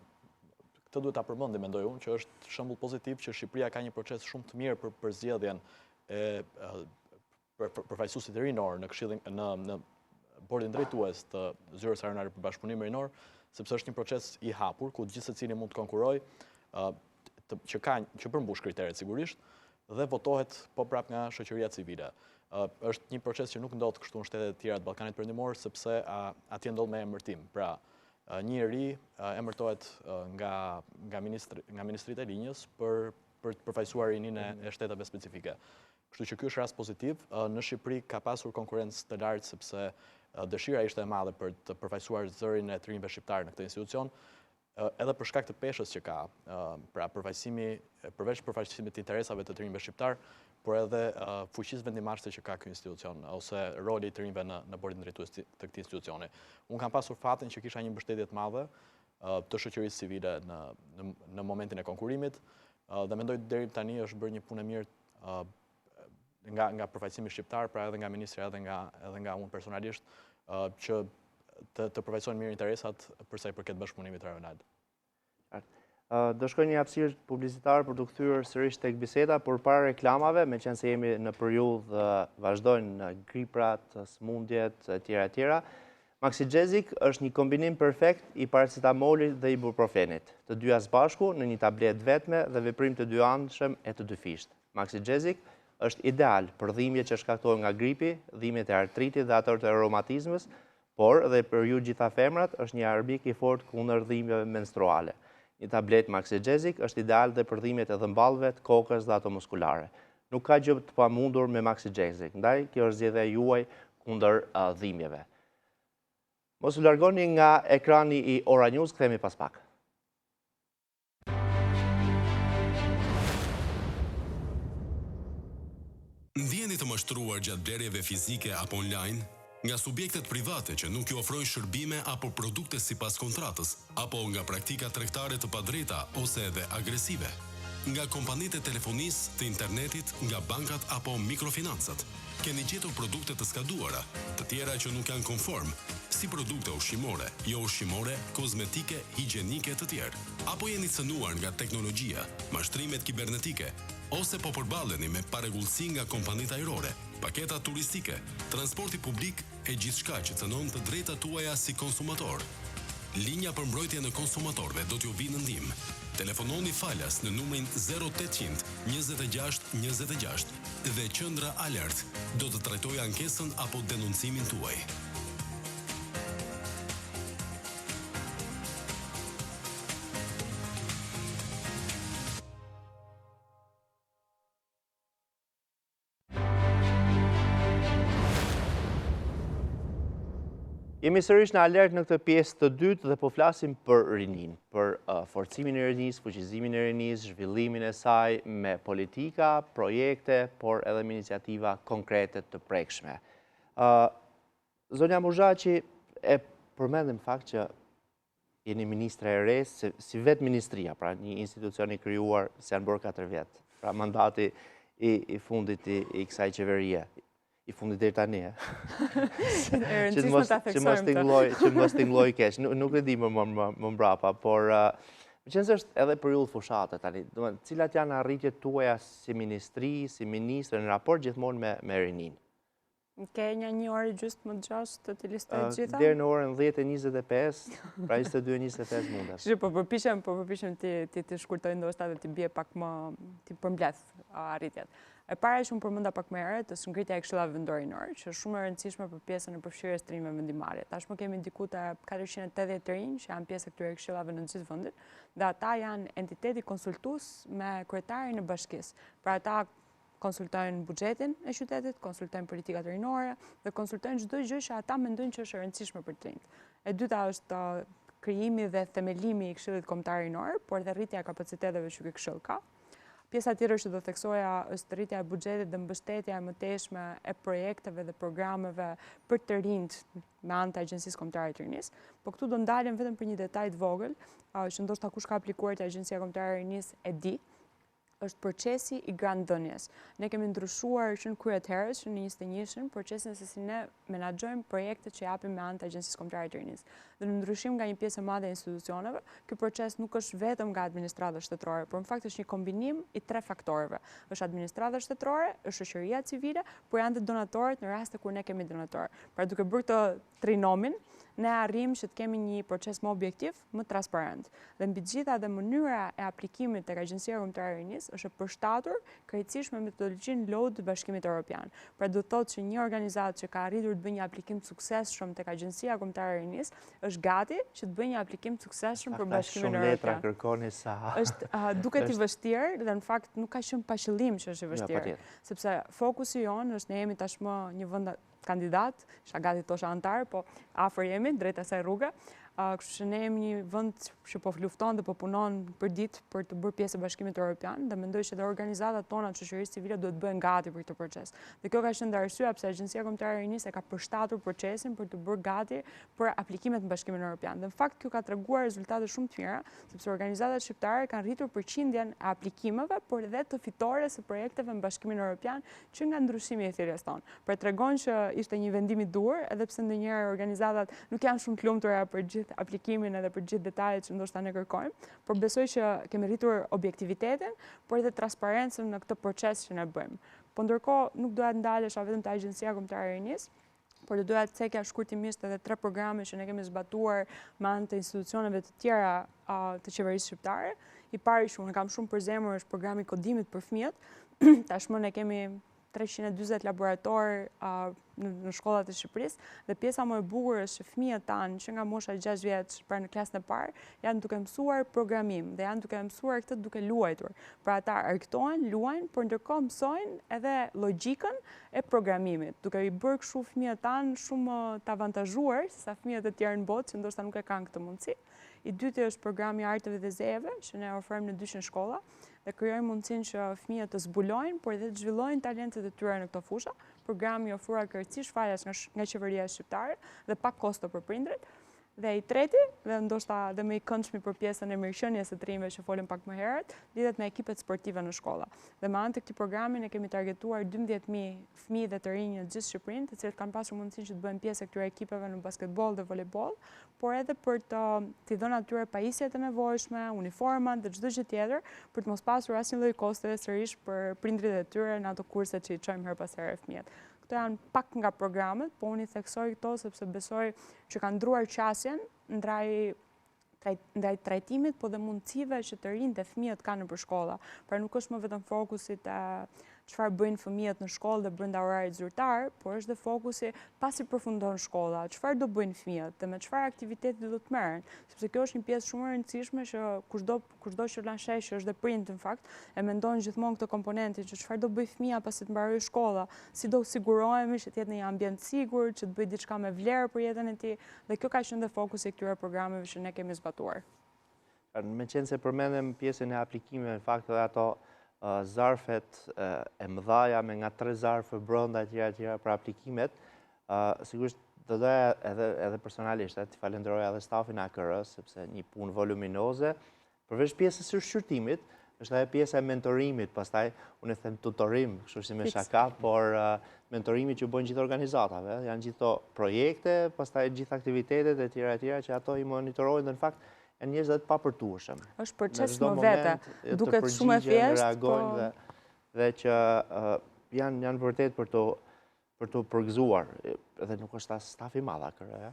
këtë duhet ta përmendim, mendoj unë, që është shembull pozitiv që Shqipëria ka një proces shumë të mirë për përzgjedhjen e përfaqësuesit rinorë në këshillin në në bordin drejtues të Zyrës Rajonale për Bashkëpunim Rinor, sepse është një proces i hapur ku gjithsecili mund të konkurrojë, të, që ka që përmbush kriteret sigurisht dhe votohet po prap nga shoqëria civile. Është një proces që nuk ndodh kështu në shtetet e tjera të Ballkanit Perëndimor sepse atje ndodh me emërtim. Pra, një i ri emërtohet nga nga ministri nga ministritë e linjës për për të përfaqësuar rininë e shteteve specifike. Kështu që ky është rast pozitiv. Në Shqipëri ka pasur konkurrencë të lartë sepse dëshira ishte e madhe për të përfaqësuar zërin e të rinjve shqiptarë në këtë institucion, edhe për shkak të peshës që ka, pra përfaqësimi, përveç përfaqësimit të interesave të të rinjve shqiptarë, por edhe fuqisë vendimmarrëse që ka ky institucion ose roli i të rinjve në në bordin drejtues të këtij institucioni. Unë kam pasur fatin që kisha një mbështetje të madhe të shoqërisë civile në në në momentin e konkurrimit dhe mendoj deri tani është bërë një punë e mirë nga nga përfaqësimi shqiptar, pra edhe nga ministrja edhe nga edhe nga unë personalisht, që të të përfaqësojnë mirë interesat për sa i përket bashkëpunimit rajonal. Do shkoj një hapësirë publicitare për t'u kthyer sërish tek biseda, por para reklamave, meqenëse jemi në periudhë vazhdojnë griprat, sëmundjet, e tjera e tjera. Maxigesic është një kombinim perfekt i paracetamolit dhe ibuprofenit, të dyja së bashku në një tabletë të vetme dhe veprim të dyanshëm e të dyfishtë. Maxigesic është ideal për dhimbjet që shkaktohen nga gripi, dhimbjet e artritit dhe ato të reumatizmës, por dhe për ju gjitha femrat është një armik i fortë kundër dhimbjeve menstruale. Një tabletë Maxigesic është ideal dhe për dhimbjet e dhëmballëve, të kokës dhe ato muskulare. Nuk ka gjë të pamundur me Maxigesic, ndaj kjo është zgjedhja juaj kundër dhimbjeve. Mos u largoni nga ekrani i Ora News, kthehemi pas pak. Ndiheni të mashtruar gjatë blerjeve fizike apo online? Nga subjektet private që nuk ju ofrojnë shërbime apo produkte sipas kontratës, apo nga praktika tregtare të padrejta ose edhe agresive? Nga kompanitë e telefonisë, të internetit, nga bankat apo mikrofinancat? Keni gjetur produkte të skaduara, të tjera që nuk janë konform, si produkte ushqimore, jo-ushqimore, kozmetike, higjienike e të tjerë? Apo jeni cënuar nga teknologjia, mashtrimet kibernetike, ose po përballeni me parregullsi nga kompanitë ajrore, paketat turistike, transporti publik e gjithçka që cënon të drejtat tuaja si konsumator? Linja për mbrojtjen e konsumatorëve do t'ju vijë në ndihmë. Telefononi falas në numrin 0800 26 26 dhe Qendra Alert do të trajtojë ankesën apo denoncimin tuaj. Jemi sërish në Alert në këtë pjesë të dytë dhe po flasim për rininë, për uh, forcimin e rinisë, fuqizimin e rinisë, zhvillimin e saj me politika, projekte, por edhe me iniciativa konkrete të prekshme. Uh, zonja Muzhaqi e përmendëm fakt që jeni ministre e re, si, si vetë ministria, pra një institucion i krijuar s'janë bërë 4 vjet, pra mandati i, i fundit i, i kësaj qeverie, i fundit deri tani, e. E rëndësishme ta theksojmë. Që mos tingëllojë, që mos tingëllojë keq. Nuk, nuk e di më më më, më mbrapa, por meqenëse është edhe periudhë fushate tani, domethënë, cilat janë arritjet tuaja si ministri, si ministre në raport gjithmonë me me rininë? Ke një një orë e gjysmë më të gjashtë të t'i listoj të gjitha? Deri në orën 10:25, pra 22:25 mundet. Që po përpiqem, po përpiqem t'i t'i t'i shkurtoj ndoshta dhe t'i bie pak më t'i përmbledh arritjet. E para që unë përmenda pak më herët është ngritja e këshillave vendorë rinorë, që është shumë e rëndësishme për pjesën e përfshirjes të rinjve në vendimmarrje. Tashmë kemi diku te 480 të rinj që janë pjesë e këtyre këshillave në gjithë vendin dhe ata janë entiteti konsultues me kryetarin e bashkisë. Pra ata konsultojnë buxhetin e qytetit, konsultojnë politikat rinore dhe konsultojnë çdo gjë që ata mendojnë që është e rëndësishme për të rinjtë. E dyta është uh, krijimi dhe themelimi i Këshillit Kombëtar Rinor, por dhe rritja e kapaciteteve që ky këshill ka. Pjesa tjetër që do theksoja është rritja e buxhetit dhe mbështetja e mëtejshme e projekteve dhe programeve për të rinjtë me anë të Agjencisë Kombëtare të Rinisë. Po këtu do ndalem vetëm për një detaj të vogël, që ndoshta kush ka aplikuar te Agjencia Kombëtare e Rinisë e di, është procesi i grantdhënies. Ne kemi ndryshuar që në krye të herës, që në 21-shin, procesin se si ne menaxhojmë projektet që japim me anë të Agjencisë Kombëtare të Rinisë. Dhe në ndryshim nga një pjesë e madhe e institucioneve, ky proces nuk është vetëm nga administrata shtetërore, por në fakt është një kombinim i tre faktorëve. Është administrata shtetërore, është shoqëria civile, por janë dhe donatorët në raste kur ne kemi donatorë. Pra duke bërë këtë trinomin, ne arrijmë që të kemi një proces më objektiv, më transparent. Dhe mbi të gjitha dhe mënyra e aplikimit tek Agjencia Kombëtare e Rinisë është e përshtatur krejtësisht me metodologjinë LODE të Bashkimit Europian. Pra do të thotë që një organizatë që ka arritur të bëjë një aplikim të suksesshëm tek Agjencia Kombëtare e Rinisë është gati që të bëjë një aplikim të suksesshëm për Bashkimin Europian. Shumë letra kërkoni sa. Është duket i vështirë dhe në fakt nuk ka qenë pa qëllim që është i vështirë, sepse fokusi jonë është ne jemi tashmë një vend kandidat, isha gati të thosha anëtar, po afër jemi, drejt asaj rruge. Kështu që ne jemi një vend që po lufton dhe po punon përditë për t'u bërë pjesë e Bashkimit Europian dhe mendoj që dhe organizatat tona të shoqërisë civile duhet të bëhen gati për këtë proces. Dhe kjo ka qenë dhe arsyeja pse Agjencia Kombëtare e Rinisë e ka përshtatur procesin për t'u bërë gati për aplikimet në Bashkimin Europian. Dhe në fakt kjo ka treguar rezultate shumë të mira, sepse organizatat shqiptare kanë rritur përqindjen e aplikimeve, por edhe të fitores së projekteve në Bashkimin Europian që nga ndryshimi i thirrjes tonë. Pra tregon që ishte një vendim i duhur, edhe pse ndonjëherë organizatat nuk janë shumë të lumtura për gjithë aplikimin edhe për gjithë detajet që ndoshta ne kërkojmë, por besoj që kemi rritur objektivitetin, por edhe transparencën në këtë proces që ne bëjmë. Po ndërkohë nuk doja të ndalesha vetëm te Agjencia Kombëtare e Rinisë, por do doja të cekja shkurtimisht edhe tre programe që ne kemi zbatuar me anë të institucioneve të tjera të qeverisë shqiptare. I pari që unë kam shumë për zemër është programi i kodimit për fëmijët. Tashmë ne kemi 340 laboratorë në shkollat e Shqipërisë dhe pjesa më e bukur është që fëmijët tanë që nga mosha 6 vjeç, pra në klasën e parë, janë duke mësuar programim dhe janë duke mësuar këtë duke luajtur. Pra ata argëtohen, luajnë, por ndërkohë mësojnë edhe logjikën e programimit, duke i bërë kështu fëmijët tanë shumë më të avantazhuar se sa fëmijët e tjerë në botë që ndoshta nuk e kanë këtë mundësi. I dyti është programi i arteve dhe zejeve, që ne ofrojmë në 200 shkolla dhe krijojmë mundësinë që fëmijët të zbulojnë, por edhe të zhvillojnë talentet e tyre në këto fusha. Programi i ofruar krejtësisht falas nga qeveria shqiptare dhe pa kosto për prindërit. Dhe i treti, dhe ndoshta dhe më i këndshmi për pjesën e mirëqenies së të rinjve që folëm pak më herët, lidhet me ekipet sportive në shkolla. Dhe me anë të këtij programi ne kemi targetuar 12000 fëmijë dhe të rinj në gjithë Shqipërinë, të cilët kanë pasur mundësinë që të bëhen pjesë e këtyre ekipeve në basketboll dhe volejboll, por edhe për të t'i dhënë atyre pajisjet e nevojshme, uniformat dhe çdo gjë tjetër, për të mos pasur asnjë lloj kostoje sërish për prindërit e tyre në ato kurse që i çojmë herë pas here fëmijët. Këto janë pak nga programet, po unë i theksoj këto sepse besoj që kanë ndruar qasjen ndaj ndaj trajtimit, po dhe mundësive që të rinjtë dhe fëmijët kanë nëpër shkolla. Pra nuk është më vetëm fokusi te çfarë bëjnë fëmijët në shkollë dhe brenda orarit zyrtar, por është dhe fokusi pasi përfundon shkolla, çfarë do bëjnë fëmijët dhe me çfarë aktiviteti do të merren, sepse kjo është një pjesë shumë e rëndësishme që kushdo kushdo që na sheh që është dhe prind në fakt, e mendon gjithmonë këtë komponentin që çfarë do bëjë fëmija pasi të mbarojë shkolla, si do sigurohemi që të jetë në një ambient të sigurt, që të bëjë diçka me vlerë për jetën e tij, dhe kjo ka qenë dhe fokusi i këtyre programeve që ne kemi zbatuar. Meqenëse përmendëm pjesën e aplikimeve, në fakt edhe ato zarfet e mëdhaja me nga tre zarfe brenda e tjera e tjera për aplikimet, sigurisht do doja edhe, edhe personalisht, t'i falenderoja edhe stafin e AKR, sepse një punë voluminoze, përveç pjesës së shqyrtimit, është edhe pjesa e mentorimit, pastaj unë e them tutorim, kështu si me shaka, por mentorimi që bëjnë gjithë organizatave, janë gjithë ato projekte, pastaj gjithë aktivitetet e tjera e tjera që ato i monitorojnë dhe në fakt janë njerëz edhe të papërtueshëm. Është proces më vete, duket shumë e thjeshtë, po dhe, dhe që janë janë vërtet për të për të përgëzuar, edhe nuk është as staf i madh AKR-ja.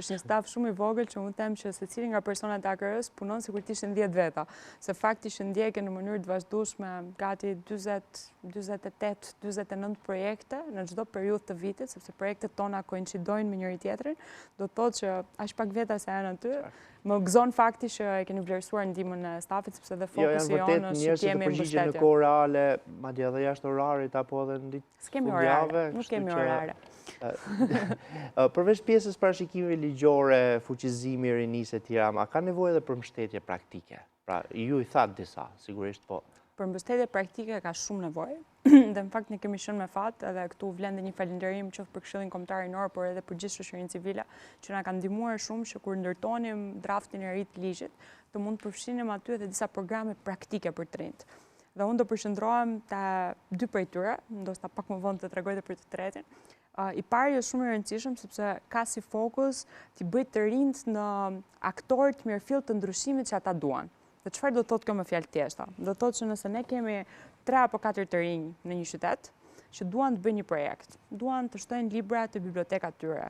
Është një staf shumë i vogël që unë them që secili nga personat e AKR-së punon sikur të ishin 10 veta. Se fakti që ndjekin në mënyrë të vazhdueshme gati 40, 48, 49 projekte në çdo periudhë të vitit, sepse projektet tona koincidojnë me njëri-tjetrin, do të thotë që aq pak veta sa janë aty, më gëzon fakti që e keni vlerësuar ndihmën e stafit, sepse dhe jo, fokusi jonë është që të jemi mbështetje. Janë vërtet njerëz që të përgjigjen në kohë reale, madje edhe jashtë orarit apo edhe në ditë S'kemi orare, nuk kemi orare. Përveç pjesës parashikimeve ligjore, fuqizimi, rinisë e tjera, a ka nevojë edhe për mbështetje praktike? Pra, ju i thatë disa, sigurisht, po. Për mbështetje praktike ka shumë nevojë dhe në fakt ne kemi qenë me fat edhe këtu vlen dhe një falënderim qoftë për Këshillin Kombëtar Rinor, por edhe për gjithë shoqërinë civile që na kanë ndihmuar shumë që kur ndërtonim draftin e ri të ligjit, të mund të përfshinim aty edhe disa programe praktike për të rinjtë. Dhe unë do përqendrohem te dy prej tyre, ndoshta pak më vonë të tregoj edhe për të tretin. I pari është shumë i rëndësishëm sepse ka si fokus t'i bëjë të rinjtë në aktorë të mirëfilltë të ndryshimit që ata duan. Dhe çfarë do të thotë kjo me fjalë të thjeshta? Do të thotë që nëse ne kemi 3 apo 4 të rinj në një qytet që duan të bëjnë një projekt, duan të shtojnë libra te biblioteka e tyre,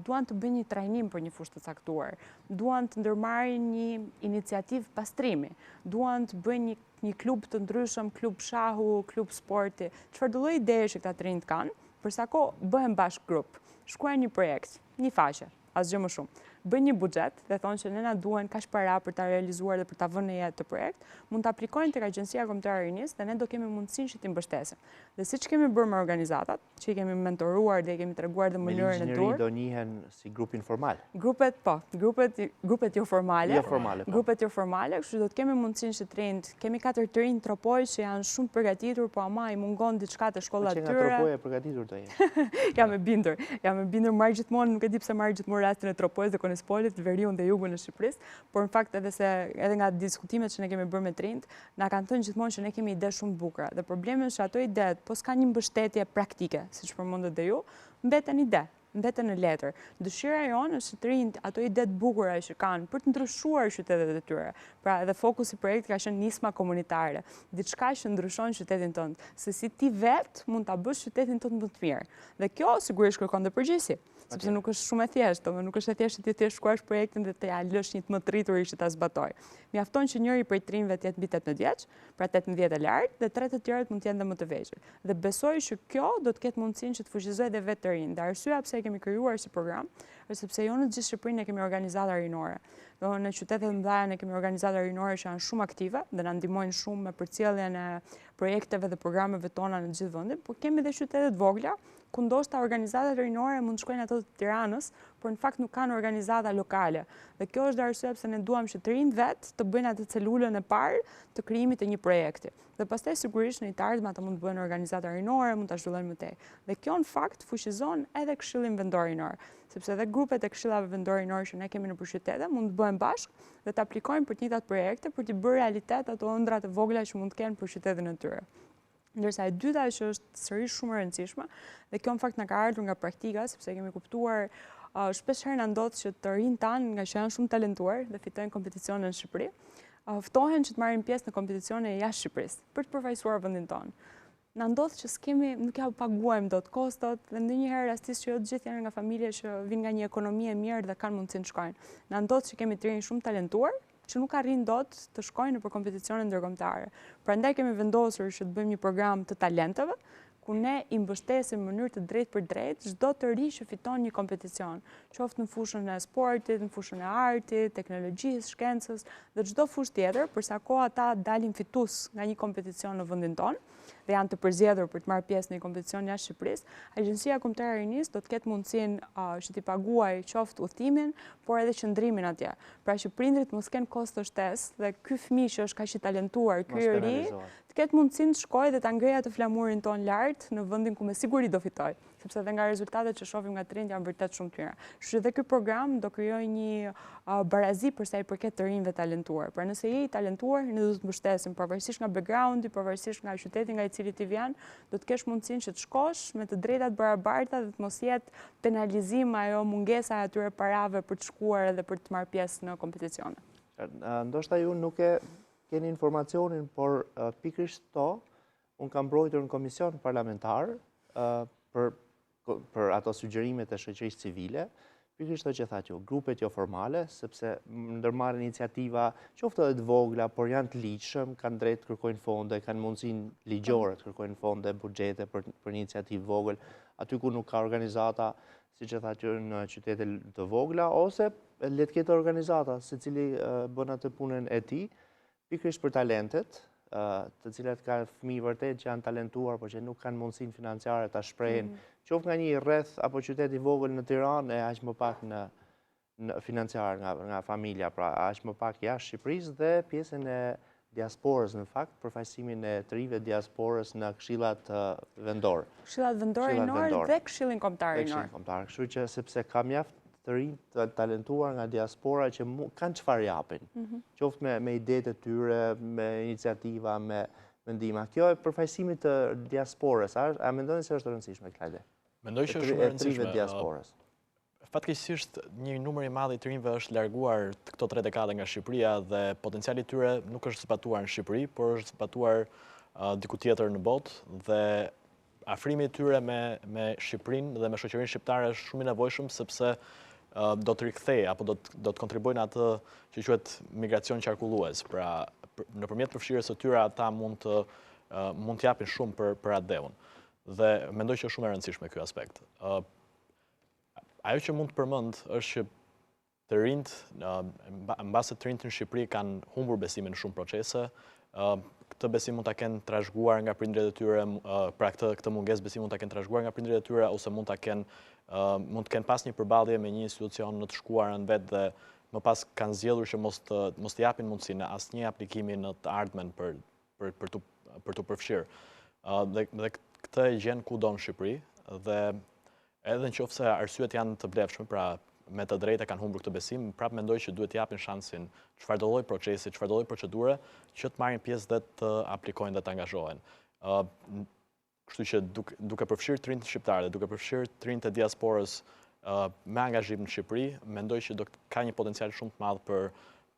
duan të bëjnë një trajnim për një fushë të caktuar, duan të ndërmarrin një iniciativë pastrimi, duan të bëjnë një, një klub të ndryshëm, klub shahu, klub sporti, çfarëdo lloj ideje që këta të rinjtë kanë, për sa kohë bëhen bashkë grup, shkruajnë një projekt, një faqe, asgjë më shumë. Bëjnë një buxhet dhe thonë që ne na duhen kaq para për ta realizuar dhe për ta vënë në jetë këtë projekt, mund të aplikojnë tek Agjencia Kombëtare e Rinisë dhe ne do kemi mundësinë që t'i mbështesim. Dhe siç kemi bërë me organizatat, që i kemi mentoruar dhe i kemi treguar dhe mënyrën e duhur. Me ligjin e ri do njihen si grup informal. Grupet, po, grupet, grupet jo formale. Jo formale, po. Grupet jo formale, kështu që do të kemi mundësinë që të rinjtë, kemi katër të rinj në Tropojë që janë shumë përgatitur, po ama i mungon diçka te shkolla e tyre. Po që nga Tropoja e përgatitur do jenë. Jam e bindur, jam e bindur marr gjithmonë, nuk e di pse marr gjithmonë rastin e Tropojës dhe Konispolit, veriun dhe jugun e Shqipërisë, por në fakt edhe se edhe nga diskutimet që ne kemi bërë me të rinjtë, na kanë thënë gjithmonë që ne kemi ide shumë të bukura dhe problemi është që ato ide, po s'ka një mbështetje praktike, siç përmendët dhe ju, mbeten ide mbeten në letër. Dëshira jonë është që të rinjtë ato ide të bukura që kanë për të ndryshuar qytetet e tyre. Pra edhe fokusi i projektit ka qenë nisma komunitare, diçka që ndryshon qytetin tënd, se si ti vetë mund ta bësh qytetin tënd më të mirë. Dhe kjo sigurisht kërkon dhe përgjegjësi, sepse nuk është shumë e thjeshtë, domethënë nuk është e thjeshtë që ti thjesht shkruash projektin dhe t'ia lësh një të më të rrituri që ta zbatojë. Mjafton që njëri prej të rinjve të jetë mbi 18 vjeç, pra 18 e lart, dhe tre të tjerët mund të jenë dhe më të vegjël. Dhe besoj që kjo do të ketë mundësinë që të fuqizojë dhe vetë të rinjtë. Dhe arsyeja pse e kemi krijuar si program është sepse jo në të gjithë Shqipërinë ne kemi organizata rinore. Do në qytete të mëdha ne kemi organizata rinore që janë shumë aktive dhe na ndihmojnë shumë me përcjelljen e projekteve dhe programeve tona në të gjithë vendin, por kemi dhe qytete të vogla ku ndoshta organizatat rinore mund të shkojnë ato të Tiranës, por në fakt nuk kanë organizata lokale. Dhe kjo është dhe arsyeja pse ne duam që të rinjtë vetë të bëjnë atë celulën e parë të krijimit të një projekti. Dhe pastaj sigurisht në një të ardhme ata mund të bëhen organizata rinore, mund ta zhvillojnë më tej. Dhe kjo në fakt fuqizon edhe Këshillin Vendor Rinor, sepse edhe grupet e Këshillave Vendor Rinor që ne kemi nëpër qytete mund të bëhen bashkë dhe të aplikojnë për të njëjtat projekte për t'i bërë realitet ato ëndrra të vogla që mund të kenë për qytetin e tyre. Ndërsa e dyta që është sërish shumë e rëndësishme, dhe kjo në fakt na ka ardhur nga praktika, sepse kemi kuptuar shpesh herë na ndodh që të rinjtë tanë, ngaqë janë shumë talentuar dhe fitojnë kompeticione në Shqipëri, ftohen që të marrin pjesë në kompeticione jashtë Shqipërisë, për të përfaqësuar vendin tonë. Na ndodh që s'kemi, nuk ua paguajmë dot kostot dhe ndonjëherë rastis që jo të gjithë janë nga familje që vijnë nga një ekonomi e mirë dhe kanë mundësinë të shkojnë. Na ndodh që kemi të rinj shumë talentuar, që nuk arrijnë dot të shkojnë nëpër kompeticione ndërkombëtare. Prandaj kemi vendosur që të bëjmë një program të talenteve, ku ne i mbështesim në mënyrë të drejtpërdrejtë çdo të ri që fiton një kompeticion, qoftë në fushën e sportit, në fushën e artit, teknologjisë, shkencës dhe çdo fushë tjetër, për sa kohë ata dalin fitues nga një kompeticion në vendin tonë dhe janë të përzgjedhur për të marrë pjesë në një kompeticion jashtë Shqipërisë, Agjencia Kombëtare e Rinisë do të ketë mundësinë që t'i paguajë qoftë udhëtimin, por edhe qëndrimin atje. Pra që prindërit mos kenë kosto shtesë dhe ky fëmijë që është kaq i talentuar, ky i ri, të ketë mundësinë të shkojë dhe ta ngrejë atë flamurin tonë lart në vendin ku me siguri do fitojë, sepse edhe nga rezultatet që shohim nga të rinjtë janë vërtet shumë të mira. Kështu që dhe ky program do krijojë një barazi për sa i përket të rinjve talentuar. Pra nëse je i talentuar, ne do të mbështesim pavarësisht nga backgroundi, pavarësisht nga qyteti nga i cili ti vjen, do të kesh mundësinë që të shkosh me të drejta të barabarta dhe të mos jetë penalizim ajo mungesa e atyre parave për të shkuar edhe për të marrë pjesë në kompeticione. Ndoshta ju nuk e keni informacionin, por pikërisht to, unë kam mbrojtur në komision parlamentar për, për ato sugjerimet e shoqërisë civile, pikërisht to që thatë ju, grupet jo formale, sepse ndërmarrin iniciativa, qoftë edhe të vogla, por janë të ligjshëm, kanë drejt të kërkojnë fonde, kanë mundësinë ligjore të kërkojnë fonde, buxhete për, për iniciativë vogël, aty ku nuk ka organizata, siç e thatë ju në qytete të vogla, ose le të ketë organizata, secili bën atë punën e tij, pikërisht për talentet, të cilat ka fëmijë vërtet që janë talentuar, por që nuk kanë mundësinë financiare ta shprehin, mm. qoftë nga një rreth apo qytet i vogël në Tiranë e aq më pak në në financiar nga nga familja, pra aq më pak jashtë Shqipërisë dhe pjesën e diasporës në fakt, përfaqësimin e të rinjve diasporës në këshillat vendorë. Këshillat vendorë rinorë dhe këshillin kombëtar rinor. Këshillin kombëtar, kështu që sepse ka mjaft të rinj të talentuar nga diaspora që kanë çfarë japin. Mhm. Qoftë me me idetë e tyre, me iniciativa, me mendime. Kjo e përfaqësimit të diasporës, a a mendoni se është e rëndësishme Klajde? Mendoj që është shumë e rëndësishme. E diasporës. Fatkeqësisht, një numër i madh i të rinjve është larguar këto tre dekade nga Shqipëria dhe potenciali i tyre nuk është zbatuar në Shqipëri, por është zbatuar diku tjetër në botë dhe afrimi i tyre me me Shqipërinë dhe me shoqërinë shqiptare është shumë i nevojshëm sepse do të rikthejë apo do të do të kontribuojë në atë që quhet migracion qarkullues. Pra, nëpërmjet përfshirjes së tyre ata mund të mund të japin shumë për për atdheun. Dhe mendoj që është shumë e rëndësishme ky aspekt. Ajo që mund të përmend është që të rinjtë, mbase të rinjtë në Shqipëri kanë humbur besimin në shumë procese, këtë besim mund ta kenë trashëguar nga prindërit e tyre, pra këtë këtë mungesë besimi mund ta kenë trashëguar nga prindërit e tyre ose mund ta kenë mund të kenë pas një përballje me një institucion në të shkuarën vetë dhe më pas kanë zgjedhur që mos të mos të japin mundësinë asnjë aplikimi në të ardhmen për për për t'u për t'u përfshirë. Dhe dhe këtë e gjen kudo në Shqipëri dhe edhe në qoftë se arsyet janë të vlefshme, pra me të drejtë kanë humbur këtë besim, prapë mendoj që duhet t'i japin shansin çfarëdo lloj procesi, çfarëdo lloj procedure që të marrin pjesë dhe të aplikojnë dhe të angazhohen. Kështu që duke përfshirë të rinjtë shqiptarë dhe duke përfshirë të rinjtë e diasporës me angazhim në Shqipëri, mendoj që do ka një potencial shumë të madh për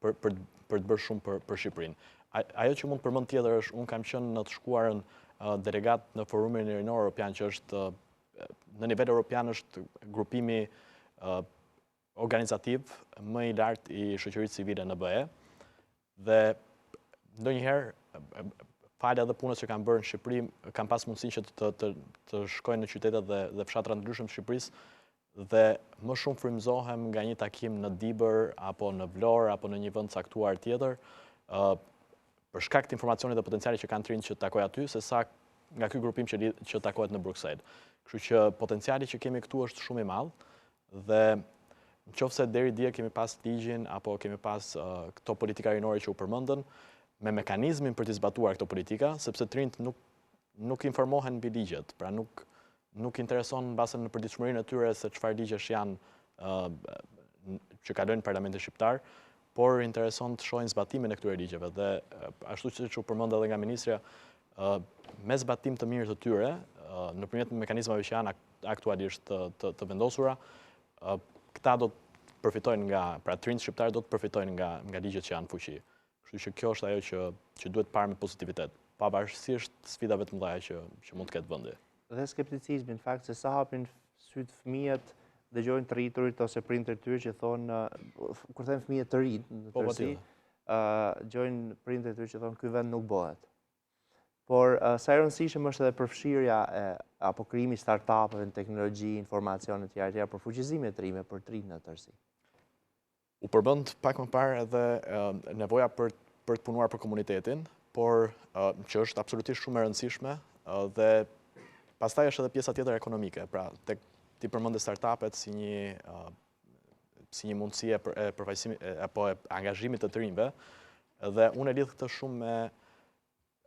për për për të bërë shumë për për Shqipërinë. Ajo që mund të përmend tjetër është unë kam qenë në të shkuarën delegat në Forumin Rinor Europian që është në nivel europian është grupimi organizativ më i lartë i shoqërisë civile në BE dhe ndonjëherë falë edhe punës që kam bërë në Shqipëri, kam pas mundësinë që të të të shkoj në qytetet dhe dhe fshatra të ndryshëm të Shqipërisë dhe më shumë frymëzohem nga një takim në Dibër apo në Vlorë apo në një vend caktuar tjetër, ë për shkak të informacionit dhe potencialit që kanë të rinjtë që takoj aty, se sa nga ky grupim që që takohet në Bruksel. Kështu që potenciali që kemi këtu është shumë i madh Dhe në qoftë se deri dje kemi pas ligjin apo kemi pas këto politika rinore që u përmendën, me mekanizmin për t'i zbatuar këto politika, sepse të rinjtë nuk nuk informohen mbi ligjet, pra nuk nuk intereson mbase në përditshmërinë e tyre se çfarë ligjesh janë që kalojnë në parlamentin shqiptar, por intereson të shohin zbatimin e këtyre ligjeve dhe ashtu siç u përmend edhe nga ministrja, me zbatim të mirë të tyre, nëpërmjet mekanizmave që janë aktualisht të, të, të vendosura, këta do të përfitojnë nga, pra të rinjtë shqiptarë do të përfitojnë nga, nga ligjet që janë në fuqi. Kështu që kjo është ajo që, që duhet parë me pozitivitet, pavarësisht sfidave të mëdha që, që mund të ketë vendi. Dhe skepticizmi, në fakt, se sa hapin sytë fëmijët, dëgjojnë të rriturit ose prindërit e tyre që thonë, kur them fëmijët të rinj, në po, tërësi, dëgjojnë prindërit e tyre që thonë, ky vend nuk bëhet. Por sa e rëndësishëm është edhe përfshirja e, apo krijimi i startupeve në teknologji, informacion e tjera e tjera për fuqizimin e të rinjve, për të rinjtë në tërësi. U përmend pak më parë edhe nevoja për për të punuar për komunitetin, por që është absolutisht shumë e rëndësishme dhe pastaj është edhe pjesa tjetër ekonomike, pra tek ti përmende startupet si një si një mundësi e përfaqësimit apo e angazhimit të të rinjve dhe unë e lidh këtë shumë me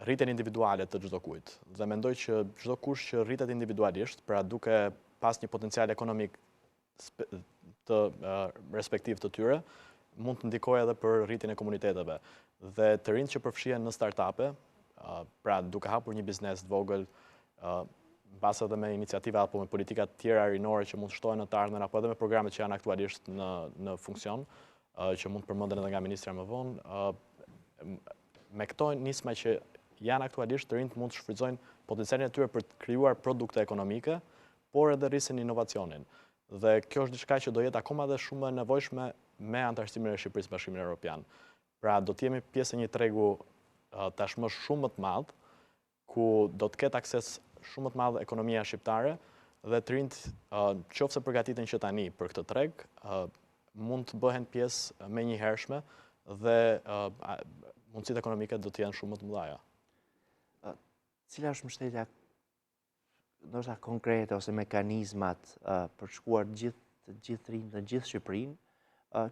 rritjen individuale të çdokujt. Dhe mendoj që çdokush që rritet individualisht, pra duke pas një potencial ekonomik të respektiv të tyre, mund të ndikojë edhe për rritjen e komuniteteve. Dhe të rinjtë që përfshihen në startupe, pra duke hapur një biznes të vogël, mbase edhe me iniciativa apo me politika të tjera rinore që mund të shtohen në të ardhmen apo edhe me programet që janë aktualisht në në funksion, që mund të përmenden edhe nga ministrja më vonë, me këto nisma që janë aktualisht, të rinjtë mund të shfrytëzojnë potencialin e tyre për të krijuar produkte ekonomike, por edhe rrisin inovacionin. Dhe kjo është diçka që do jetë akoma dhe shumë e nevojshme me anëtarësimin e Shqipërisë në Bashkimin Evropian. Pra do të jemi pjesë e një tregu tashmë shumë më të madh, ku do të ketë akses shumë më të madh ekonomia shqiptare dhe të rinjtë, qoftë se përgatiten që tani për këtë treg, mund të bëhen pjesë e menjëhershme dhe mundësitë ekonomike do të jenë shumë më të mëdha. Cila është mbështetja ndoshta konkrete ose mekanizmat për të shkuar të gjithë të gjithë të rinjtë në gjithë Shqipërinë,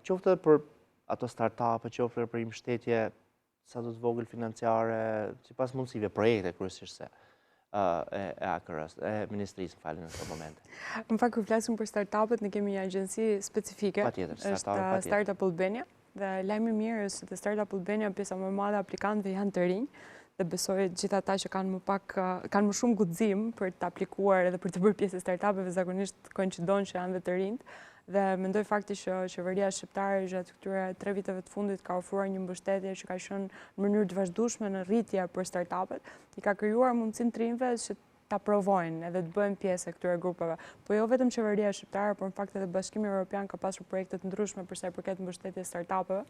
qoftë edhe për ato startup-e, qoftë edhe për një mbështetje. sado të vogël financiare, sipas mundësive, projekte kryesisht se e, e AKR-së, e Ministrisë, më falni në këto momente. Në fakt, kur flasim për startupet, ne kemi një agjenci specifike. Patjetër, startupet, patjetër. Startup Albania, dhe lajmi i mirë është se te Startup Albania pjesa më e madhe e aplikantëve janë të rinj, dhe besoj gjithë ata që kanë më pak, kanë më shumë guxim për të aplikuar edhe për të bërë pjesë e startupeve, zakonisht koincidon që janë dhe të rinjtë, Dhe mendoj fakti që qeveria shqiptare gjatë këtyre tre viteve të fundit ka ofruar një mbështetje që ka qenë në mënyrë të vazhdueshme në rritje për startupet, i ka krijuar mundësinë të rinjve që ta provojnë edhe të bëhen pjesë e këtyre grupeve. Po jo vetëm qeveria shqiptare, por në fakt edhe Bashkimi Evropian ka pasur projekte të ndryshme për sa i përket mbështetjes startupeve.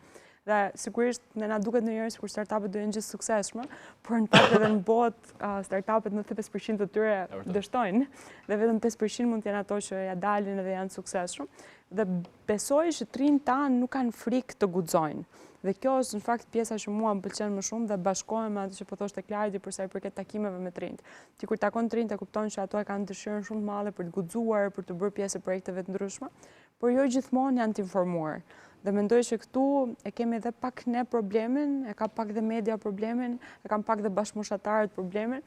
Dhe sigurisht ne na duket ndonjëherë sikur startupet do jenë gjithë suksesshme, por në fakt edhe në botë startupet 95% të tyre dështojnë dhe vetëm 5% mund të jenë ato që ia dalin edhe janë të suksesshëm. Dhe besoj që të rinjtë tanë nuk kanë frikë të guxojnë. Dhe kjo është në fakt pjesa që mua më pëlqen më shumë dhe bashkohem me atë që po thoshte Klajdi për sa i përket takimeve me të rinjtë. Ti kur takon të rinjtë e kupton që ato e kanë dëshirën shumë të madhe për të guxuar, për t'u bërë pjesë e projekteve të ndryshme, por jo gjithmonë janë të informuar. Dhe mendoj që këtu e kemi dhe pak ne problemin, e ka pak dhe media problemin, e kanë pak dhe bashkëmoshatarët problemin,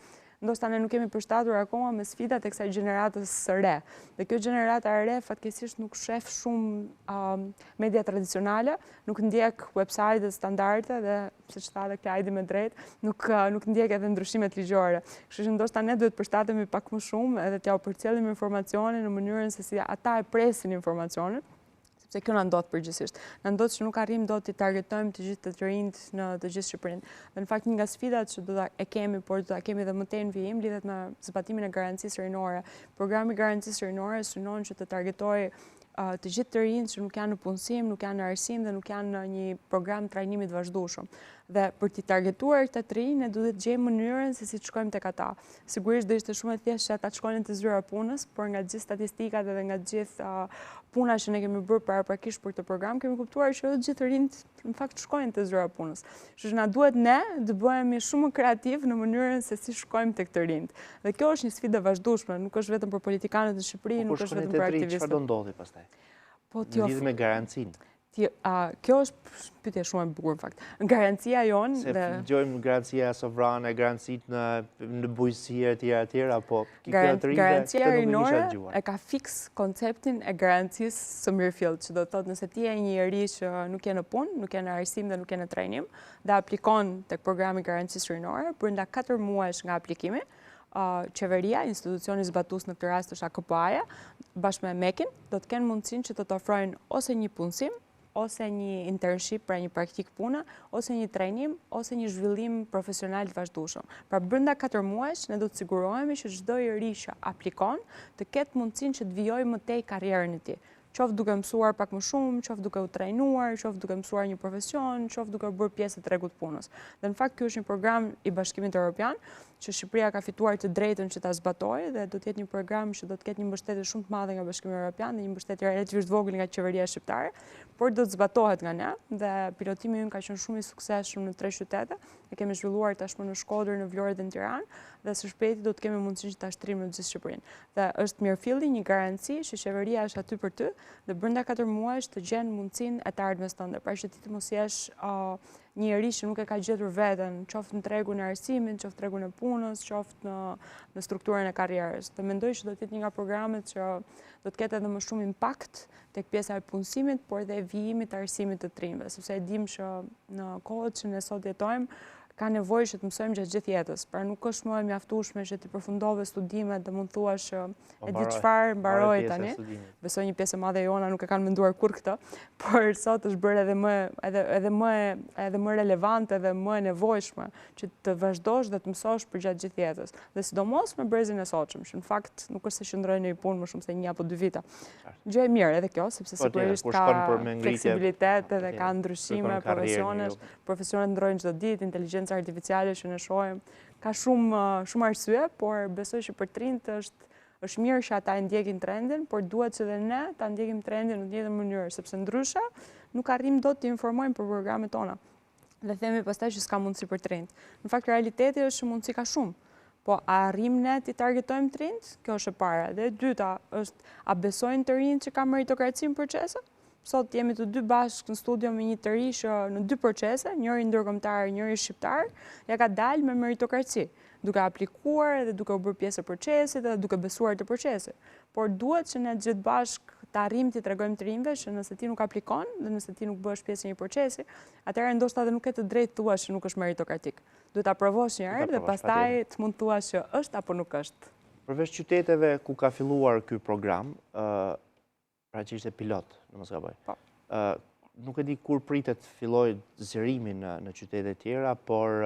ndoshta ne nuk jemi përshtatur akoma me sfidat e kësaj gjeneratës së re. Dhe kjo gjenerata e re fatkeqësisht nuk shef shumë media tradicionale, nuk ndjek website standarde dhe siç tha dhe Klajdi me drejt, nuk nuk ndjek edhe ndryshimet ligjore. Kështu që ndoshta ne duhet përshtatemi pak më shumë edhe t'jua përcjellim informacionin në mënyrën se si ata e presin informacionin sepse kjo na ndodh përgjithësisht. Na ndodh që nuk arrijmë dot t'i targetojmë të gjithë të rinjtë në të gjithë Shqipërinë. Dhe në fakt një nga sfidat që do ta e kemi, por do ta kemi edhe më tej në vijim, lidhet me zbatimin e garancisë rinore. Programi i garancisë rinore synon që të targetojë të gjithë të rinjtë që nuk janë në punësim, nuk janë në arsim dhe nuk janë në një program trajnimi të vazhdueshëm. Dhe për t'i targetuar këta të rinj, ne duhet të gjejmë mënyrën se si të shkojmë tek ata. Sigurisht do ishte shumë e thjeshtë që ata të shkonin te zyra e punës, por nga gjithë statistikat edhe nga gjithë puna që ne kemi bërë paraprakisht për këtë program, kemi kuptuar që jo të gjithë të rinjtë në fakt shkojnë te zyra e punës. Kështu që na duhet ne të bëhemi shumë më kreativ në mënyrën se si shkojmë tek të rinjtë. Dhe kjo është një sfidë e vazhdueshme, nuk është vetëm për politikanët në Shqipëri, po nuk është vetëm për aktivistët. Çfarë do ndodhi pastaj? Po ti lidhje me garancinë. Ti, a, kjo është pyetje shumë e bukur në fakt. Garancia jonë Se dhe dëgjojmë garancia sovrane, garancitë në në bujqësi e tjera e tjera, po kjo të rinjve garancia rinore e ka fiks konceptin e garancisë së mirëfilltë, që do të thotë nëse ti je një njeri që nuk je në punë, nuk je në arsim dhe nuk je në trajnim dhe aplikon tek programi i garancisë rinore, brenda 4 muajsh nga aplikimi, qeveria, institucioni zbatues në këtë rast është AKPA-ja, bashkë me MEK-in, do të kenë mundësinë që të të ofrojnë ose një punësim, ose një internship, pra një praktikë pune, ose një trajnim, ose një zhvillim profesional të vazhdueshëm. Pra brenda 4 muajsh ne do të sigurohemi që çdo i ri që aplikon të ketë mundësinë që të vijojë më tej karrierën e tij. Qoftë duke mësuar pak më shumë, qoftë duke u trajnuar, qoftë duke mësuar një profesion, qoftë duke u bërë pjesë e tregut të punës. Dhe në fakt ky është një program i Bashkimit Evropian që Shqipëria ka fituar të drejtën që ta zbatojë dhe do të jetë një program që do të ketë një mbështetje shumë të madhe nga Bashkimi Evropian dhe një mbështetje relativisht të vogël nga qeveria shqiptare, por do të zbatohet nga ne dhe pilotimi ynë ka qenë shumë i suksesshëm në tre qytete. E kemi zhvilluar tashmë në Shkodër, në Vlorë dhe në Tiranë dhe së shpejti do të kemi mundësinë që ta shtrijmë në gjithë Shqipërinë. Dhe është mirëfilli një garanci që qeveria është aty për ty dhe brenda 4 muajsh të gjen mundësinë e të ardhmes tënde. Pra që ti të mos jesh një njeri që nuk e ka gjetur veten, qoftë në tregun e arsimit, qoftë në tregun e punës, qoftë në në strukturën e karrierës. Dhe mendoj që do të jetë një nga programet që do të ketë edhe më shumë impakt tek pjesa e punësimit, por dhe e vijimit të arsimit të të rinjve, sepse e dimë që në kohët që ne sot jetojmë, ka nevojë që të mësojmë gjatë gjithë jetës. Pra nuk është më e mjaftueshme që ti përfundove studimet dhe mund thuash që po e di çfarë mbaroj tani. Besoj një pjesë e madhe jona nuk e kanë menduar kurrë këtë, por sot është bërë edhe më edhe edhe më edhe më relevante dhe më e nevojshme që të vazhdosh dhe të mësosh përgjatë gjithë jetës. Dhe sidomos me brezin e sotshëm, që në fakt nuk është se qëndrojnë në një punë më shumë se një apo dy vite. Gjë e mirë edhe kjo, sepse po, sigurisht ka fleksibilitet edhe ka ndryshime profesionesh, profesionet ndrojnë çdo ditë, inteligjenca artificiale që ne shohim, ka shumë shumë arsye, por besoj që për të rinjtë është është mirë që ata e ndjekin trendin, por duhet që dhe ne ta ndjekim trendin në të njëjtën mënyrë, sepse ndryshe nuk arrijmë dot të informojmë për programet tona. Dhe themi pastaj që s'ka mundësi për të rinjtë. Në fakt realiteti është që mundësi ka shumë. Po a arrijmë ne t'i targetojmë të rinjtë? Kjo është e para. Dhe e dyta është a besojnë të rinjtë që ka meritokraci në procese? Sot jemi të dy bashkë në studio me një të ri që në dy procese, njëri ndërkombëtar, njëri shqiptar, ia ka dalë me meritokraci, duke aplikuar dhe duke u bërë pjesë e procesit dhe duke besuar te procesi. Por duhet që ne të gjithë bashkë të arrijmë t'i tregojmë të rinjve që nëse ti nuk aplikon dhe nëse ti nuk bëhesh pjesë e një procesi, atëherë ndoshta edhe nuk ke të drejtë të thuash që nuk është meritokratik. Duhet ta provosh një herë dhe pastaj të mund të thuash që është apo nuk është. Përveç qyteteve ku ka filluar ky program, pra që ishte pilot, në mos gaboj. Po. Nuk e di kur pritet të fillojë zgjerimi në, në qytete tjera, por,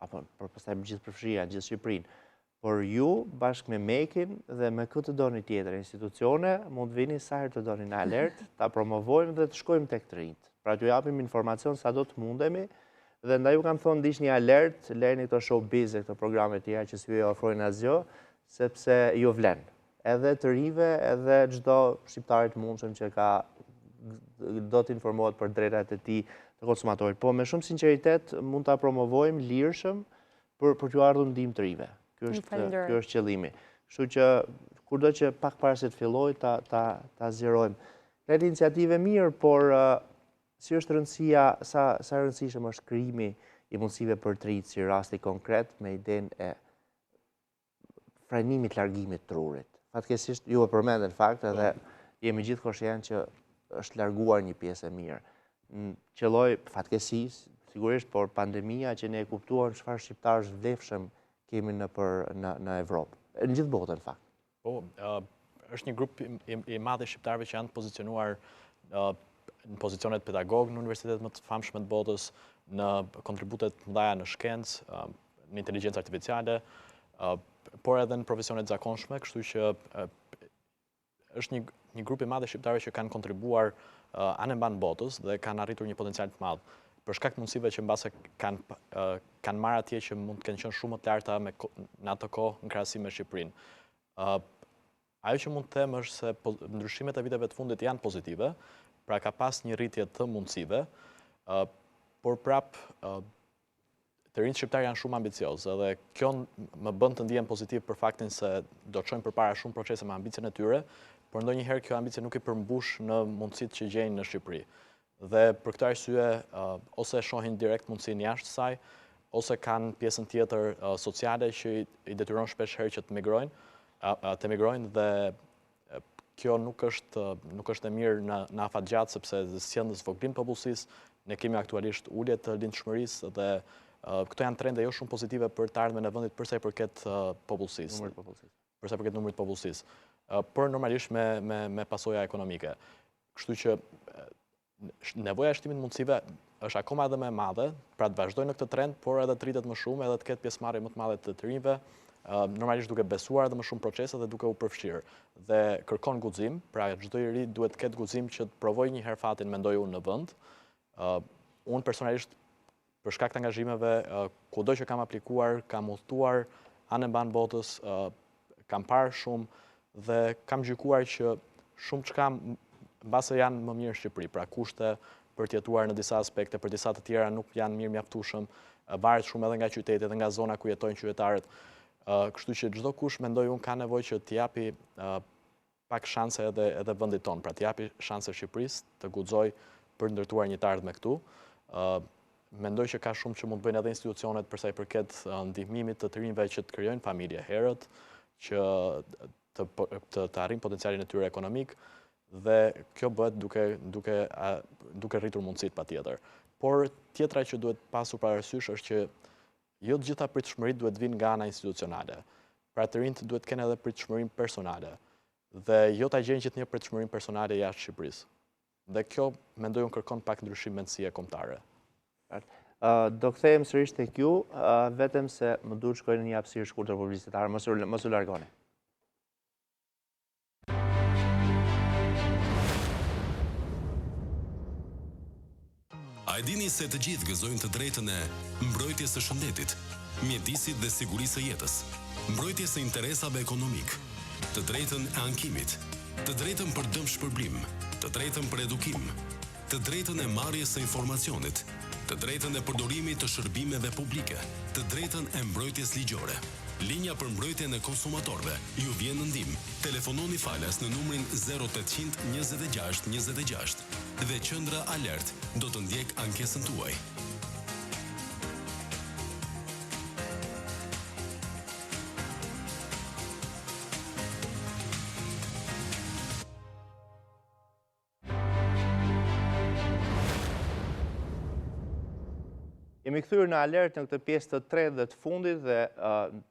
apo, por pastaj gjithë përfshirja, gjithë Shqipërinë. Por ju, bashkë me MEK-in dhe me kë të doni tjetër institucione, mund të vini sa herë të doni në Alert, ta promovojmë dhe të shkojmë tek të rinjtë. Pra t'ju japim informacion sa do të mundemi, dhe ndaj ju kam thonë ndiqni Alert, lërni këto showbiz e këto programe tjera që s'ju ofrojnë asgjë, sepse ju vlen. Edhe të rinjve, edhe çdo shqiptari të mundshëm që ka do të informohet për drejtat e tij të konsumatorit. Po me shumë sinqeritet mund ta promovojmë lirshëm për për t'ju ardhur ndihmë të rinjve. Ky është ky është qëllimi. Kështu që kurdo që pak para se të fillojë ta ta ta zgjerojmë. Këtë iniciativë e mirë, por si është rëndësia, sa sa e rëndësishëm është krijimi i mundësive për të rinjtë si rasti konkret me idenë e frenimit largimit të trurit. Fatkeqësisht ju e përmendët në fakt edhe po. jemi gjithë koshient që është larguar një pjesë e mirë. Qëlloi fatkeqësi, sigurisht, por pandemia që ne e kuptuam çfarë shqiptarësh të vlefshëm kemi në për në në Evropë, në gjithë botën në fakt. Po, është një grup i, i madh i shqiptarëve që janë pozicionuar në pozicionet pedagogë në universitetet më të famshme të botës, në kontribute të mëdha në shkencë, në inteligjencë artificiale, por edhe në profesione të zakonshme, kështu që është një një grup i madh i shqiptarëve që kanë kontribuar anembanë botës dhe kanë arritur një potencial të madh. Për shkak të mundësive që mbase kanë kanë marrë atje që mund të kenë qenë shumë më të larta me në atë kohë në krahasim me Shqipërinë. Ajo që mund të them është se ndryshimet e viteve të fundit janë pozitive, pra ka pas një rritje të mundësive, por prap të rinjtë shqiptarë janë shumë ambiciozë edhe kjo më bën të ndihem pozitiv për faktin se do të çojnë përpara shumë procese me ambicien e tyre, por ndonjëherë kjo ambicie nuk i përmbush në mundësitë që gjejnë në Shqipëri. Dhe për këtë arsye ose shohin direkt mundësinë jashtë saj, ose kanë pjesën tjetër sociale që i detyron shpesh herë që të migrojnë, të emigrojnë dhe kjo nuk është nuk është e mirë në në afat gjatë sepse sjell në zvogëlim të popullsisë. Ne kemi aktualisht ulje të lindshmërisë dhe këto janë trende jo shumë pozitive për të ardhmen e vendit për sa i përket popullsisë. Numrit popullsisë. Për sa i përket numrit të popullsisë. Por normalisht me me me pasoja ekonomike. Kështu që nevoja e shtimit të mundësive është akoma edhe më e madhe, pra të vazhdojë në këtë trend, por edhe të rritet më shumë, edhe të ketë pjesëmarrje më të madhe të të rinjve, normalisht duke besuar edhe më shumë procese dhe duke u përfshirë. Dhe kërkon guxim, pra çdo i ri duhet të ketë guxim që të provojë një herë fatin, mendoj unë në vend. Unë personalisht Për shkak të angazhimeve, kudo që kam aplikuar, kam udhëtuar anembanë botës, kam parë shumë dhe kam gjykuar që shumëçka mbase janë më mirë në Shqipëri, pra kushte për të jetuar në disa aspekte, për disa të tjera nuk janë mirë mjaftueshëm, varet shumë edhe nga qyteti dhe nga zona ku jetojnë qytetarët. Kështu që çdokush mendoj unë ka nevojë që t'i japi pak shanse edhe edhe vendit tonë, pra t'i japi shanse Shqipërisë të guxojë për të ndërtuar një të ardhme këtu. Ë mendoj që ka shumë që mund të bëjnë edhe institucionet për sa i përket ndihmimit të të rinjve që të krijojnë familje herët, që të të, të arrijnë potencialin e tyre ekonomik dhe kjo bëhet duke duke duke rritur mundësitë patjetër. Por tjetra që duhet pasur parasysh është që Jo të gjitha pritshmëritë duhet të vijnë nga ana institucionale. Pra të rinjtë duhet të kenë edhe pritshmërinë personale dhe jo ta gjejnë gjithnjë pritshmërinë personale jashtë Shqipërisë. Dhe kjo, mendoj unë, kërkon pak ndryshim mendësie kombëtare. Do kthehem sërish tek ju, vetëm se më duhet të shkoj në një hapësirë shkurtër publicitare, mos u largoni. A e dini se të gjithë gëzojnë të drejtën e mbrojtjes së shëndetit, mjedisit dhe sigurisë së jetës, mbrojtjes së interesave ekonomikë, të drejtën e ankimit, të drejtën për dëmshpërblim, të drejtën për edukim, të drejtën e marrjes së informacionit, të drejtën e përdorimit të shërbimeve publike, të drejtën e mbrojtjes ligjore. Linja për mbrojtjen e konsumatorëve ju vjen në ndihmë. Telefononi falas në numrin 0800 26 26 dhe Qendra Alert do të ndjekë ankesën tuaj. Jemi kthyer në Alert në këtë pjesë të tretë dhe të fundit dhe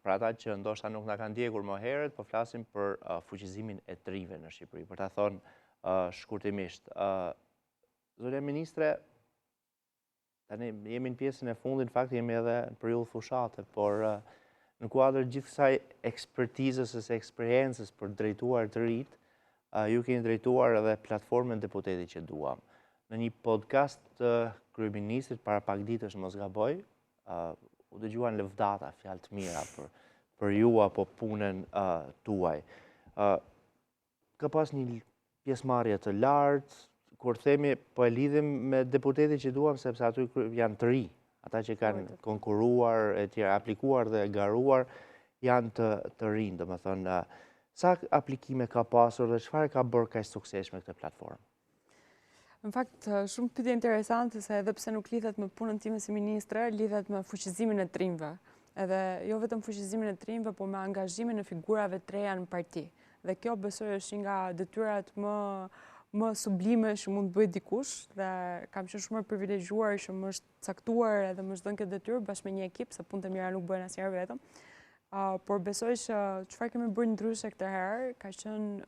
për ata që ndoshta nuk na kanë ndjekur më herët, po flasim për fuqizimin e të rinjve në Shqipëri, për ta thënë shkurtimisht. Zonja ministre, Tani jemi në pjesën e fundit, në fakt jemi edhe në periudhë fushate, por në kuadër gjithë kësaj ekspertizës ose eksperiencës për drejtuar të rinjtë, ju keni drejtuar edhe platformën Deputeti që duam. Në një podcast të kryeministrit para pak ditësh mos gaboj, u dëgjuan lëvdata, fjalë të mira për për ju apo punën tuaj. Ka pas një pjesëmarrje të lartë, kur themi po e lidhim me deputetin që duam, sepse aty janë të rinj, ata që kanë konkuruar, e tjera, aplikuar dhe garuar, janë të, të rinj, domethënë, sa aplikime ka pasur dhe çfarë e ka bërë kaq suksesshme këtë platformë? Në fakt, shumë pyetje interesante se edhe pse nuk lidhet me punën time si ministre, lidhet me fuqizimin e të rinjve. Edhe jo vetëm fuqizimin e të rinjve, po me angazhimin e figurave të reja në parti. Dhe kjo besoj është një nga detyrat më më sublime që mund të bëjë dikush dhe kam qenë shumë e privilegjuar që më është caktuar edhe më është dhënë kjo detyrë bashkë me një ekip, se punët e mira nuk bëhen asnjëherë vetëm. Por besoj që çfarë kemi bërë ndryshe këtë herë ka qenë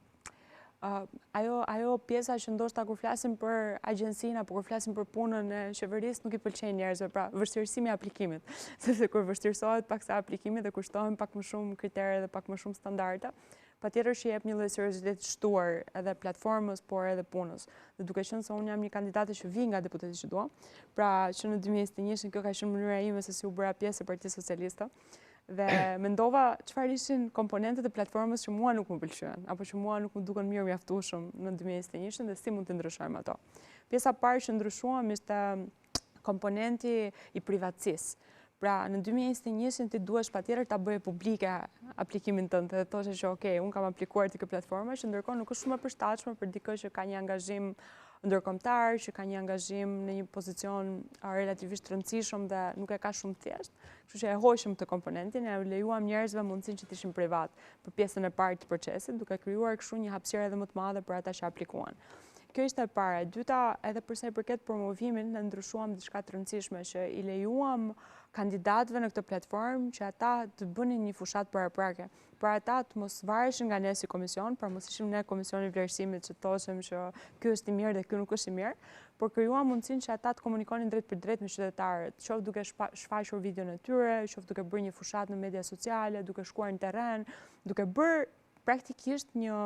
ajo ajo pjesa që ndoshta kur flasim për agjencinë apo kur flasim për punën e qeverisë nuk i pëlqen njerëzve, pra vështirësimi i aplikimit, sepse kur vështirësohet paksa aplikimi dhe kur shtohen pak më shumë kritere dhe pak më shumë standarde, patjetër që jep një lloj serioziteti të shtuar edhe platformës, por edhe punës. Dhe duke qenë se unë jam një kandidate që vij nga deputeti që duam, pra që në 2021 kjo ka qenë mënyra ime se si u bëra pjesë e Partisë Socialiste. Dhe mendova çfarë ishin komponentët e platformës që mua nuk më pëlqyen, apo që mua nuk më dukën mirë mjaftueshëm në 2021 dhe si mund t'i ndryshojmë ato. Pjesa e parë që ndryshuam ishte komponenti i privatësisë. Pra, në 2021 ti duhesh patjetër ta bëje publike aplikimin tënd dhe thoshe që ok, unë kam aplikuar te kjo platforma, që ndërkohë nuk është shumë e përshtatshme për dikë që ka një angazhim ndërkombëtar, që ka një angazhim në një pozicion relativisht të rëndësishëm dhe nuk e ka shumë thjesht. Kështu që e hoqëm këtë komponentin, e lejuam njerëzve mundësinë që të ishin privat për pjesën e parë të procesit, duke krijuar kështu një hapësirë edhe më të madhe për ata që aplikuan. Kjo ishte e para. E dyta, edhe për sa i përket promovimit, ne ndryshuam diçka të rëndësishme që i lejuam kandidatëve në këtë platformë që ata të bënin një fushatë paraprake. Pra ata të mos vareshin nga ne si komision, pra mos ishim ne komisioni i vlerësimit që thoshim që ky është i mirë dhe ky nuk është i mirë, por krijuam mundësinë që ata të komunikonin drejtpërdrejt me qytetarët, qoftë duke shfaqur videon e tyre, qoftë duke bërë një fushatë në media sociale, duke shkuar në terren, duke bërë praktikisht një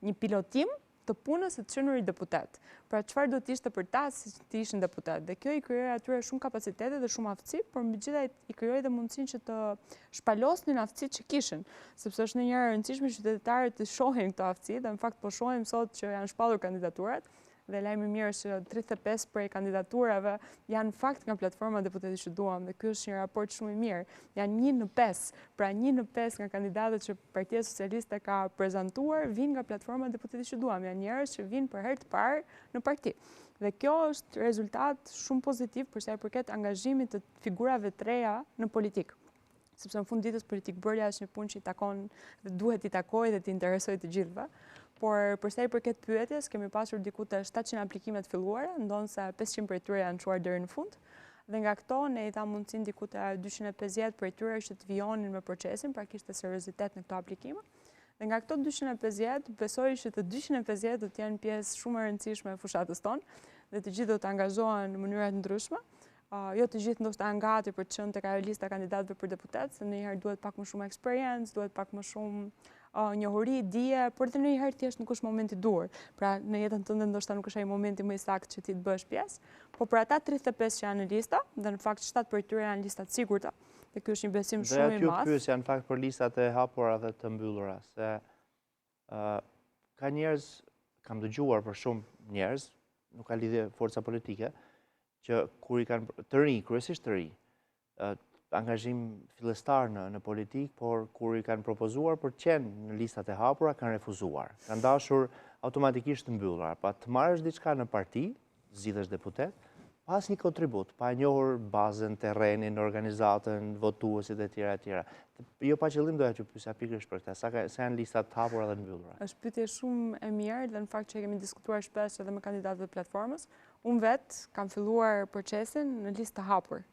një pilotim të punës së të qenurit deputet. Pra çfarë do të ishte për ta si të ishin deputet. Dhe kjo i krijoi atyre shumë kapacitete dhe shumë aftësi, por mbi të gjitha i krijoi dhe mundësinë që të shpalosnin aftësitë që kishin, sepse është ndonjëherë e rëndësishme që qytetarët të shohin këto aftësi dhe në fakt po shohim sot që janë shpallur kandidaturat dhe lajmi i mirë është që 35 prej kandidaturave janë në fakt nga platforma deputeti që duam dhe ky është një raport shumë i mirë. Janë 1 në 5, pra 1 në 5 nga kandidatët që Partia Socialiste ka prezantuar vijnë nga platforma deputeti që duam. Janë njerëz që vijnë për herë të parë në parti. Dhe kjo është rezultat shumë pozitiv për sa i përket angazhimit të figurave të reja në politikë sepse në fund ditës politikëbërja është një punë që i takon dhe duhet t'i takojë dhe t'i interesojë të gjithëve. Por për sa i përket pyetjes, kemi pasur diku te 700 aplikime të filluara, ndonëse 500 prej tyre janë çuar deri në fund. Dhe nga këto ne i dhamë mundësinë diku te 250 prej tyre që të vijonin me procesin, pra kishte seriozitet në këto aplikime. Dhe nga këto 250, besoj që të 250 do të jenë pjesë shumë e rëndësishme e fushatës tonë dhe të gjithë do të angazhohen në mënyra të ndryshme. Jo të gjithë ndoshta janë gati për të qenë tek ajo lista e kandidatëve për deputet, se ndonjëherë duhet pak më shumë eksperiencë, duhet pak më shumë njohuri, dije, por dhe ndonjëherë thjesht nuk është momenti i duhur. Pra në jetën tënde ndoshta nuk është ai momenti më i saktë që ti të bëhesh pjesë, po për ata 35 që janë në lista, dhe në fakt 7 prej tyre janë lista të sigurta, dhe ky është një besim shumë i madh. Doja t'ju pyesja në fakt për listat e hapura dhe të mbyllura, se ka njerëz, kam dëgjuar për shumë njerëz, nuk ka lidhje forca politike, që kur i kanë të rinj, kryesisht të rinj, angazhim fillestar në, në politikë, por kur i kanë propozuar për të qenë në listat e hapura, kanë refuzuar. Kanë dashur automatikisht të mbyllura. Pa të marrësh diçka në parti, zgjidhesh deputet, pa asnjë kontribut, pa e njohur bazën, terrenin, organizatën, votuesit e tjera e tjera. Jo pa qëllim doja t'ju pyesja pikërisht për këtë, sa, sa janë listat të hapura dhe të mbyllura. Është pyetje shumë e mirë dhe në fakt që e kemi diskutuar shpesh edhe me kandidatët e platformës. Unë vetë kam filluar procesin në listë të hapur.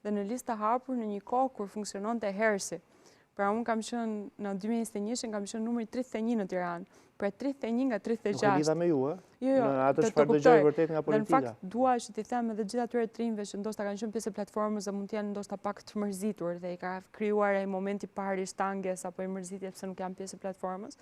Dhe në listë të hapur në një kohë kur funksiononte HERS-i. Pra unë kam qenë në 2021-shin, kam qenë numri 31 në Tiranë. Pra 31 nga 36. Nuk e lidha me ju, e? Jo, jo, në atë çfarë dëgjoj vërtet nga politika. Dhe në fakt dua që t'i them edhe gjithë atyre të rinjve që ndoshta kanë qenë pjesë e platformës dhe mund të jenë ndoshta pak të mërzitur dhe i ka krijuar ai momenti i parë i shtangjes apo i mërzitjes pse nuk janë pjesë e platformës,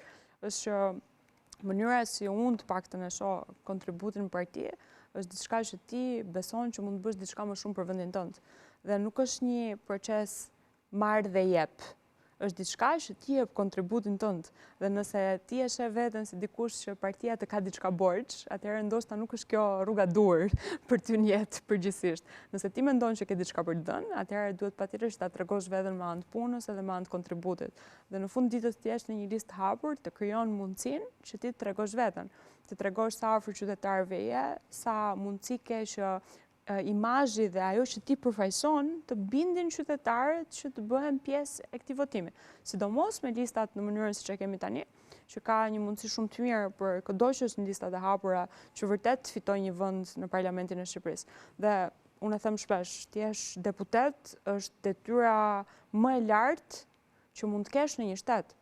është që mënyra si unë të paktën e shoh kontributin në parti, është diçka që ti beson që mund të bësh diçka më shumë për vendin tënd. Dhe nuk është një proces marr dhe jep. Është diçka që ti jep kontributin tënd. Dhe nëse ti e sheh veten si dikush që partia të ka diçka borxh, atëherë ndoshta nuk është kjo rruga e duhur për ty në jetë përgjithësisht. Nëse ti mendon që ke diçka për të dhënë, atëherë duhet patjetër që ta tregosh veten me anë të punës edhe me anë të kontributit. Dhe në fund ditës të jesh në një listë të hapur të krijon mundësinë që ti të tregosh veten, të tregosh sa afër qytetarëve je, sa mundësi ke që imazhi dhe ajo që ti përfaqëson të bindin qytetarët që të bëhen pjesë e këtij votimi. Sidomos me listat në mënyrën siç e kemi tani, që ka një mundësi shumë të mirë për këdo që është në listat e hapura që vërtet të fitojë një vend në Parlamentin e Shqipërisë. Dhe unë e them shpesh, të jesh deputet është detyra më e lartë që mund të kesh në një shtet.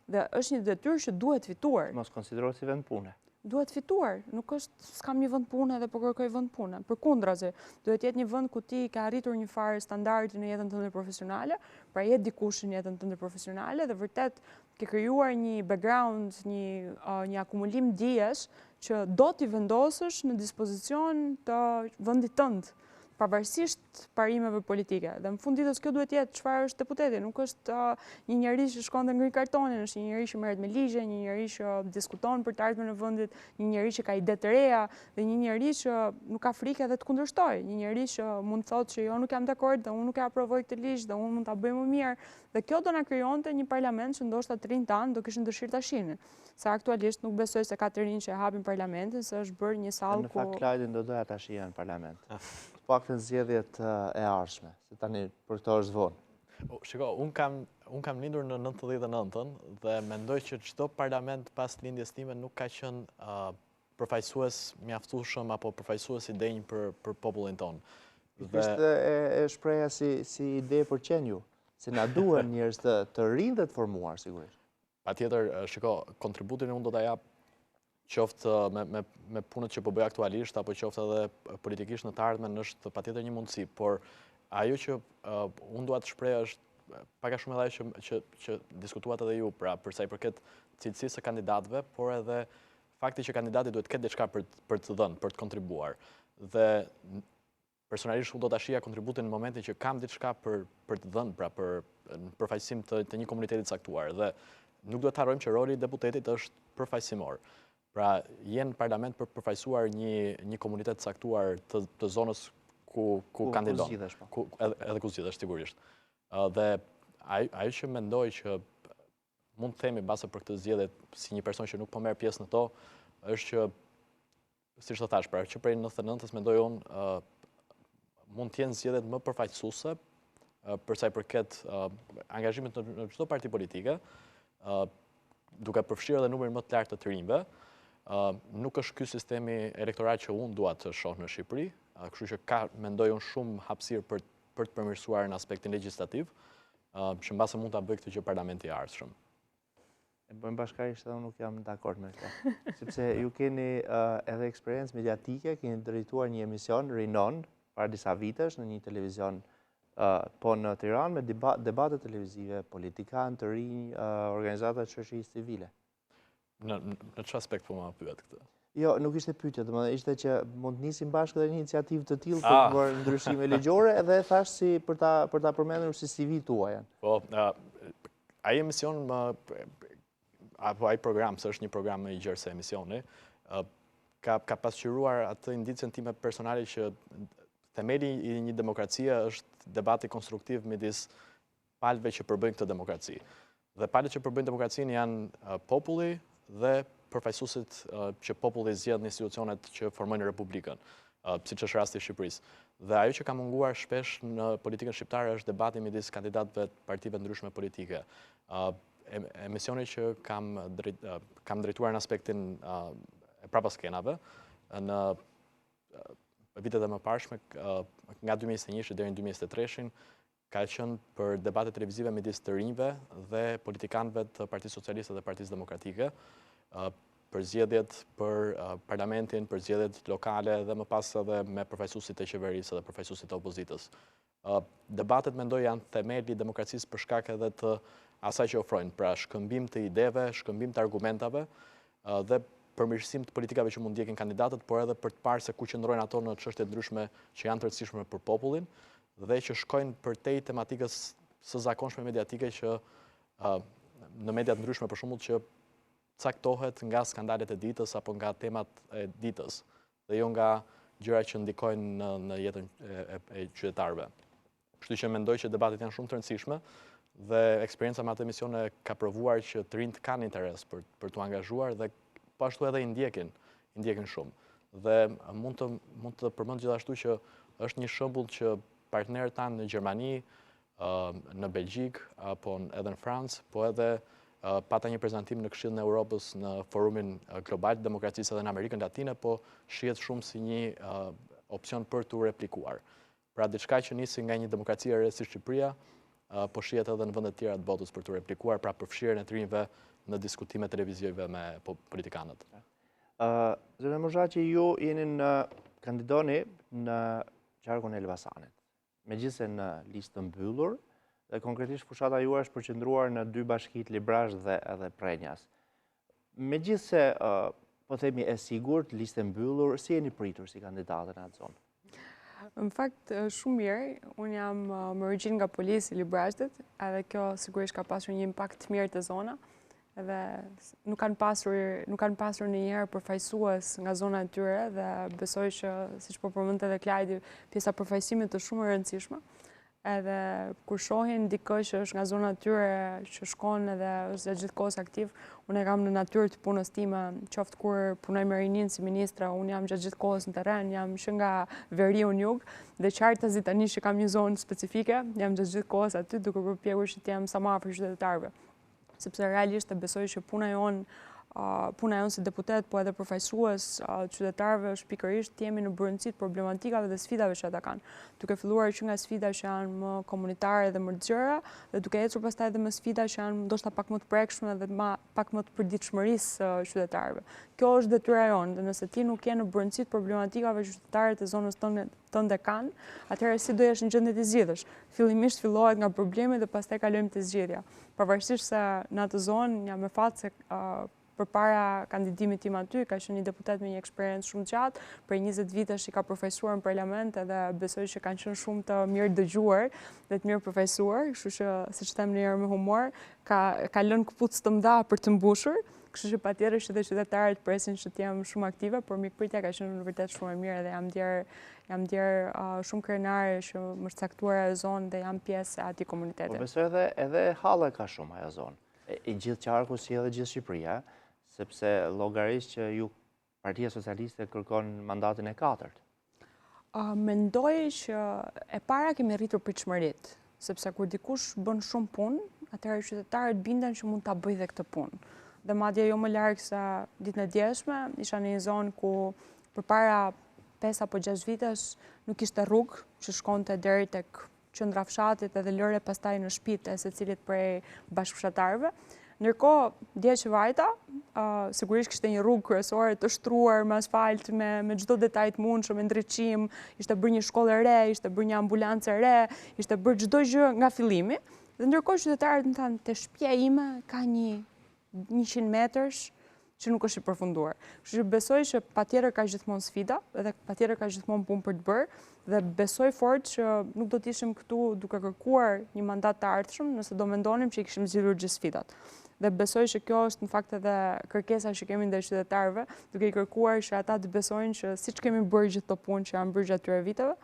Dhe është një detyrë që duhet fituar. Mos konsiderohet si vend pune. Duhet fituar, nuk është s'kam një vend pune dhe po kërkoj vend pune. Përkundrazi, duhet jetë një vend ku ti ke arritur një farë standardi në jetën tënde profesionale, pra je dikush në jetën tënde profesionale dhe vërtet ke krijuar një background, një, një akumulim dijesh që do t'i vendosësh në dispozicion të vendit tënd pavarësisht parimeve politike. Dhe në fund ditës kjo duhet të jetë çfarë është deputeti, nuk është uh, një njeri që shkon dhe ngrin kartonin, është një njeri që merret me ligje, një njeri që diskuton për të ardhmen e vendit, një njeri që ka ide të reja dhe një njeri që nuk ka frikë edhe të kundërshtojë, një njeri që mund të thotë që jo nuk jam dakord dhe unë nuk e aprovoj këtë ligj dhe unë mund ta bëj më mirë. Dhe kjo do na krijonte një parlament që ndoshta të rinjtë tanë do kishin dëshirë ta shihnin. Se aktualisht nuk besoj se ka të rinj që e hapin parlamentin, se është bërë një sallë ku... Në fakt, Klajdin do doja ta shihja në parlament. Ah. Të paktën zgjedhjet e ardhshme, se tani për këto është vonë. Shiko, unë kam, unë kam lindur në 99-ën dhe mendoj që çdo parlament pas lindjes time nuk ka qenë uh, përfaqësues mjaftueshëm apo përfaqësues i denjë për, për popullin tonë. Dhe... Ishte e, e shpreha si, si ide për qenë ju, se na duhen njerëz të, të rinj dhe të formuar, sigurisht. Patjetër, shiko, kontributin unë do ta jap qoftë me, me, me punët që po bëj aktualisht, apo qoftë edhe politikisht në të ardhmen është patjetër një mundësi, por ajo që uh, unë dua të shpreh është pak a shumë edhe ajo që, që, që diskutuat edhe ju, pra për sa i përket cilësisë së kandidatëve, por edhe fakti që kandidati duhet të ketë diçka për, për të dhënë, për të kontribuar. Dhe Personalisht unë do ta shihja kontributin në momentin që kam diçka për për të dhënë, pra për në përfaqësim të, të një komuniteti të caktuar dhe nuk duhet të harrojmë që roli i deputetit është përfaqësimor. Pra, je në parlament për të përfaqësuar një një komunitet të caktuar të të zonës ku ku, ku kandidon. Ku zgjidhesh, po. Ku edhe, edhe ku zgjidhesh sigurisht. Dhe ajo që mendoj që mund të themi mbase për këtë zgjedhje si një person që nuk po merr pjesë në to, është që siç të thashë, pra që prej 99-ës mendoj unë mund të jenë zgjedhjet më përfaqësuese për sa i përket angazhimit në çdo parti politike, duke përfshirë edhe numrin më të lartë të të rinjve. Nuk është ky sistemi elektoral që unë dua të shoh në Shqipëri, kështu që ka mendoj unë shumë hapësirë për për të përmirësuar në aspektin legjislativ, që mbase mund ta bëjë këtë gjë parlamenti i ardhshëm. E bëjmë bashkarisht edhe unë nuk jam dakord me këtë. Sepse ju keni edhe eksperiencë mediatike, keni drejtuar një emision, Rinon, para disa vitesh, në një televizion po në Tiranë, me debate televizive, politikanë, të rinj, organizata të shoqërisë civile. Në, në çfarë aspekt po ma pyet këtë? Jo, nuk ishte pyetje, domethënë ishte që mund të nisim bashkë edhe një iniciativë të tillë për të ah. bërë ndryshime ligjore edhe thashë si për ta për ta përmendur si CV tuajën. Po, ai emision më apo ai program, se është një program më i gjerë se emisioni, ka ka pasqyruar atë indicien time personale që. Themeli i një demokracie është debati konstruktiv midis palëve që përbëjnë këtë demokraci. Dhe palët që përbëjnë demokracinë janë populli dhe përfaqësuesit që populli zgjedh në institucionet që formojnë Republikën, siç është rasti i Shqipërisë. Dhe ajo që ka munguar shpesh në politikën shqiptare është debati midis kandidatëve të partive të ndryshme politike. Emisioni që kam kam drejtuar në aspektin e prapaskenave në vitet e mëparshme, nga 2021 deri në 2023-shin, ka qenë për debate televizive midis të rinjve dhe politikanëve të Partisë Socialiste dhe Partisë Demokratike, për zgjedhjet për parlamentin, për zgjedhjet lokale dhe më pas edhe me përfaqësuesit e qeverisë dhe përfaqësuesit e opozitës. Debatet mendoj janë themeli i demokracisë për shkak edhe të asaj që ofrojnë, pra shkëmbim të ideve, shkëmbim të argumentave dhe përmirësim të politikave që mund ndjekin kandidatët, por edhe për të parë se ku qëndrojnë ato në çështje të ndryshme që janë të rëndësishme për popullin dhe që shkojnë përtej tematikës së zakonshme mediatike që në media të ndryshme për shembull që caktohet nga skandalet e ditës apo nga temat e ditës dhe jo nga gjëra që ndikojnë në, në jetën e, e, e qytetarëve. Kështu që mendoj që debatet janë shumë të rëndësishme dhe eksperienca me atë emision e ka provuar që të rinjtë kanë interes për për t'u angazhuar dhe po ashtu edhe i ndjekin, i ndjekin shumë. Dhe mund të mund të përmend gjithashtu që është një shembull që partnerët tanë në Gjermani, në Belgjikë apo edhe në Francë, po edhe pata një prezantim në Këshillin e Europës në Forumin Global të Demokracisë edhe në Amerikën Latine, po shihet shumë si një opsion për t'u replikuar. Pra diçka që nisi nga një demokraci e re si Shqipëria, po shihet edhe në vende të tjera të botës për t'u replikuar, pra përfshirjen e të rinjve në diskutime televizive me politikanët. Zonja Muzhaqi, ju jeni në kandidoni në qarkun e Elbasanit, megjithëse në listë të mbyllur, dhe konkretisht fushata juaj është përqendruar në dy bashkitë Librazhd dhe edhe Prrenjas. Megjithëse, po themi e sigurt, listë e mbyllur, si jeni pritur si kandidate në atë zonë? Në fakt, shumë mirë. Unë jam me origjinë nga Polisi i Librazhdit, edhe kjo sigurisht ka pasur një impakt të mirë te zona, edhe nuk kanë pasur, nuk kanë pasur ndonjëherë përfaqësues nga zona e tyre dhe besoj që, siç po përmendte edhe Klajdi, pjesa e përfaqësimit është shumë e rëndësishme. Edhe kur shohin dikë që është nga zona e tyre, që shkon edhe është gjatë gjithë kohës aktiv, unë e kam në natyrë të punës time, qoftë kur punoj me rininë si ministre, unë jam gjatë gjithë kohës në terren, jam që nga veriu në jug, dhe qartazi tani që kam një zonë specifike, jam gjatë gjithë kohës aty duke u përpjekur që të jem sa më afër qytetarëve. sepse realisht e besoj që puna jonë puna jonë si deputet, po edhe përfaqësues të qytetarëve është pikërisht të jemi në brendësi të problematikave dhe sfidave që ata kanë. Duke filluar që nga sfida që janë më komunitare dhe më të gjera, dhe duke ecur pastaj edhe me sfida që janë ndoshta pak më të prekshme dhe ma, pak më të përditshmërisë së qytetarëve. Kjo është detyra jonë, dhe nëse ti nuk je në brendësi të problematikave që qytetarët e zonës tënde tënde kanë, atëherë si do jesh në gjendje t'i zgjidhësh? Fillimisht fillohet nga problemi dhe pastaj kalojmë te zgjidhja. Pavarësisht se në atë zonë jam me fat se përpara kandidimit tim aty, ka qenë një deputet me një eksperiencë shumë të gjatë, prej 20 vitesh i ka përfaqësuar në parlament edhe besoj që kanë qenë shumë të mirë dëgjuar dhe të mirë përfaqësuar, kështu që siç them ndonjëherë me humor, ka ka lënë këpucë të mëdha për të mbushur, kështu që patjetër që dhe qytetarët presin që të jem shumë aktive, por mikpritja ka qenë në vërtet shumë e mirë dhe jam ndjerë jam ndjerë uh, shumë krenare që më është caktuar ajo zonë dhe jam pjesë e atij komuniteti. Po besoj edhe edhe halle ka shumë ajo zonë. E, i gjithë qarku si edhe gjithë Shqipëria, sepse llogaris që ju Partia Socialiste kërkon mandatin e katërt. Mendoj që e para kemi rritur pritshmëritë, sepse kur dikush bën shumë punë, atëherë qytetarët binden që mund ta bëjë dhe këtë punë. Dhe madje jo më larg se ditën e djeshme, isha në një zonë ku përpara 5 apo 6 vitesh nuk ishte rrugë që shkonte deri tek qendra e fshatit edhe lëre pastaj në shpitë e secilit prej bashkëfshatarëve. Ndërkohë, dje që vajta, sigurisht kishte një rrugë kryesore të shtruar me asfalt, me, me çdo detaj të mundshëm, me ndriçim, ishte bërë një shkollë e re, ishte bërë një ambulancë e re, ishte bërë çdo gjë nga fillimi. Dhe ndërkohë qytetarët më thanë, te shtëpia ime ka një 100 metërsh që nuk është i përfunduar. Kështu që besoj që patjetër ka gjithmonë sfida dhe patjetër ka gjithmonë punë për të bërë dhe besoj fort që nuk do të ishim këtu duke kërkuar një mandat të ardhshëm nëse do mendonim që i kishim zgjidhur gjithë sfidat. Dhe besoj që kjo është në fakt edhe kërkesa që kemi ndaj qytetarëve, duke i kërkuar që ata të besojnë që siç kemi bërë gjithë këto punë që janë bërë gjatë këtyre viteve,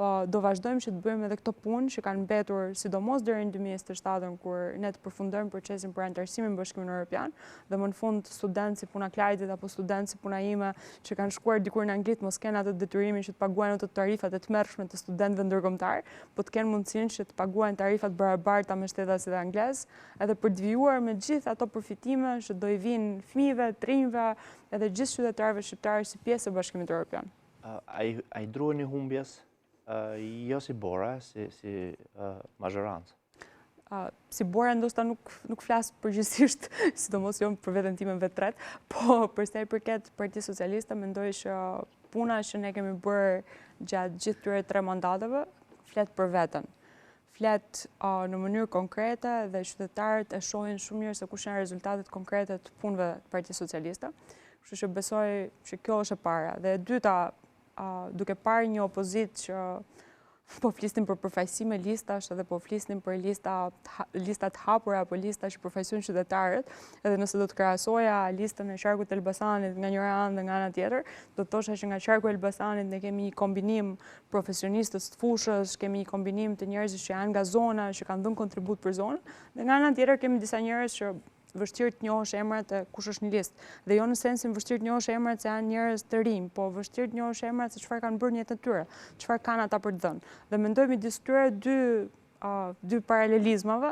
Do vazhdojmë që të bëjmë edhe këto punë që kanë mbetur sidomos deri në 2027 kur ne të përfundojmë procesin për anëtarësimin në Bashkimin Europian dhe më në fund studentë si puna Klajdit apo studentë si puna ime që kanë shkuar dikur në Angli të mos kenë atë detyrimin që të paguajnë ato tarifat e tmerrshme të studentëve ndërkombëtarë, po të kenë mundësinë që të paguajnë tarifa të barabarta me shtetasit anglezë, edhe për të vijuar me gjithë ato përfitime që do i vijnë fëmijëve, të rinjve, edhe gjithë qytetarëve shqiptarë si pjesë e Bashkimit Europian. A i druheni humbjes, jo si Bora, si, si mazhorancë? Si Bora ndoshta nuk, nuk flas përgjithësisht, sidomos jo për veten time vetë tretë, po për sa i përket Partisë Socialiste, mendoj që puna që ne kemi bërë gjatë gjithë këtyre tre mandateve, flet për veten. Flet në mënyrë konkrete dhe qytetarët e shohin shumë mirë se kush janë rezultatet konkrete të punëve të Partisë Socialiste. Kështu që besoj që kjo është e para. Dhe e dyta, duke parë një opozitë që po flisnim për përfaqësime listash edhe po flisnim për lista lista të hapura apo lista që përfaqësojnë qytetarët, edhe nëse do të krahasoja listën e qarkut të Elbasanit nga njëra anë dhe nga ana tjetër, do të thosha që nga qarku i Elbasanit ne kemi një kombinim profesionistës të fushës, kemi një kombinim të njerëzve që janë nga zona, që kanë dhënë kontribut për zonën, dhe nga ana tjetër kemi disa njerëz që vështirë të njohësh emrat e kush është në listë. Dhe jo në sensin vështirë të njohësh emrat se janë njerëz të rinj, po vështirë të njohësh emrat se çfarë kanë bërë në jetën e tyre, çfarë kanë ata për të dhënë. Dhe mendoj midis këtyre dy dy paralelizmave,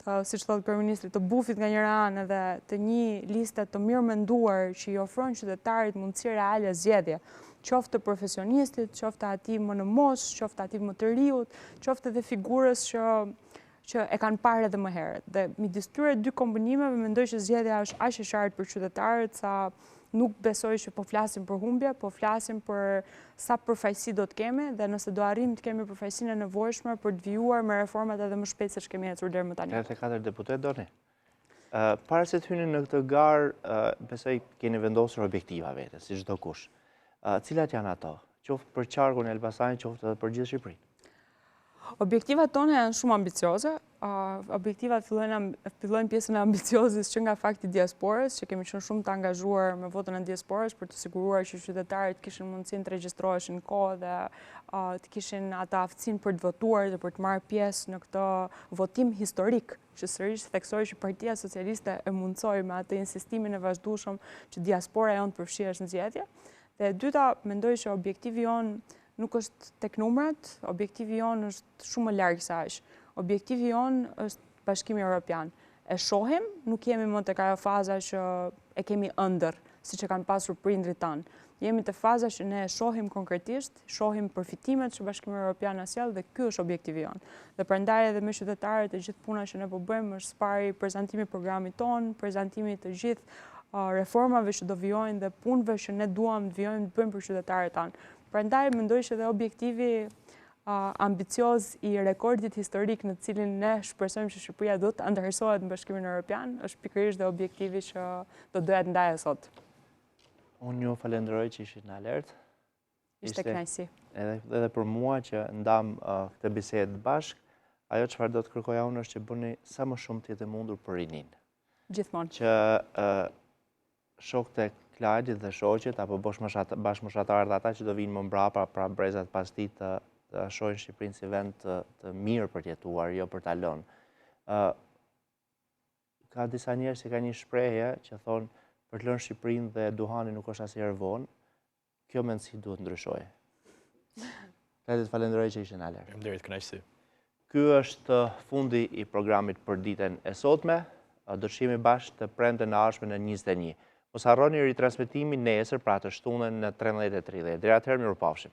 të, siç thotë kryeministri, të bufit nga njëra anë dhe të një liste të mirëmenduar që i ofron qytetarit mundësi reale zgjedhje, qoftë të profesionistit, qoftë të atij më në moshë, qoftë të atij më të riut, qoftë edhe figurës që që e kanë parë edhe më herët. Dhe midis këtyre dy kombinimeve mendoj që zgjedhja është aq e qartë për qytetarët sa nuk besoj që po flasim për humbje, po flasim për sa përfaqësi do të kemi dhe nëse do arrijmë të kemi përfaqësinë e nevojshme për të vijuar me reformat edhe më shpejt se ç'kemi ecur deri më tani. 84 deputetë doni? Para se të hyni në këtë garë, besoj keni vendosur objektiva vetes, si çdokush. Cilat janë ato? Qoftë për qarkun e Elbasanit, qoftë edhe për gjithë Shqipërinë. Objektivat tona janë shumë ambicioze. Objektivat fillojnë fillojnë pjesën e ambiciozes që nga fakti i diasporës, që kemi qenë shumë të angazhuar me votën e diasporës për të siguruar që qytetarët kishin mundësinë të regjistroheshin në kohë dhe të kishin atë aftësinë për të votuar dhe për të marrë pjesë në këtë votim historik, që sërish theksoj që Partia Socialiste e mundësoi me atë insistimin e vazhdueshëm që diaspora jonë të përfshihesh në zgjedhje. Dhe e dyta, mendoj që objektivi jonë nuk është tek numrat, objektivi jonë është shumë më larg se aq. Objektivi jonë është Bashkimi Europian. E shohim, nuk jemi më tek ajo faza që e kemi ëndërr, siç e kanë pasur prindërit tanë. Jemi te faza që ne e shohim konkretisht, shohim përfitimet që Bashkimi Europian na sjell dhe ky është objektivi jonë. Dhe prandaj edhe me qytetarët e gjithë puna që ne po bëjmë është së pari prezantimi i programit tonë, prezantimi i të gjithë reformave që do vijojnë dhe punëve që ne duam të vijojmë të bëjmë për qytetarët tanë. Prandaj mendoj që dhe objektivi ambicioz i rekordit historik në të cilin ne shpresojmë që Shqipëria do të anëtarësohet në Bashkimin Europian, është pikërisht dhe objektivi që do doja të ndaja sot. Unë ju falenderoj që ishit në Alert. Ishte kënaqësi. Edhe edhe për mua që ndamë këtë bisedë bashkë, ajo çfarë do të kërkoja unë është që bëni sa më shumë të jetë e mundur për rininë. Gjithmonë. Që shokët e Klajdit dhe shoqet, apo bashkëmoshatarët dhe ata që do vijnë më mbrapa, pra brezat pas tij të, të shohin Shqipërinë si vend të, të mirë për të jetuar, jo për ta lënë. Ka disa njerëz që kanë një shprehje që thonë për të lënë Shqipërinë dhe duhanin nuk është asnjëherë vonë, Kjo mendësi duhet ndryshojë. Klajdi, të falenderoj që ishe në Alert. Faleminderit, kënaqësi. Ky është fundi i programit për ditën e sotme. Do të shihemi bashkë të premten e ardhshme në 21. Mos harroni ritransmetimin nesër, pra të shtunën në 13:30. Deri atëherë mirupafshim.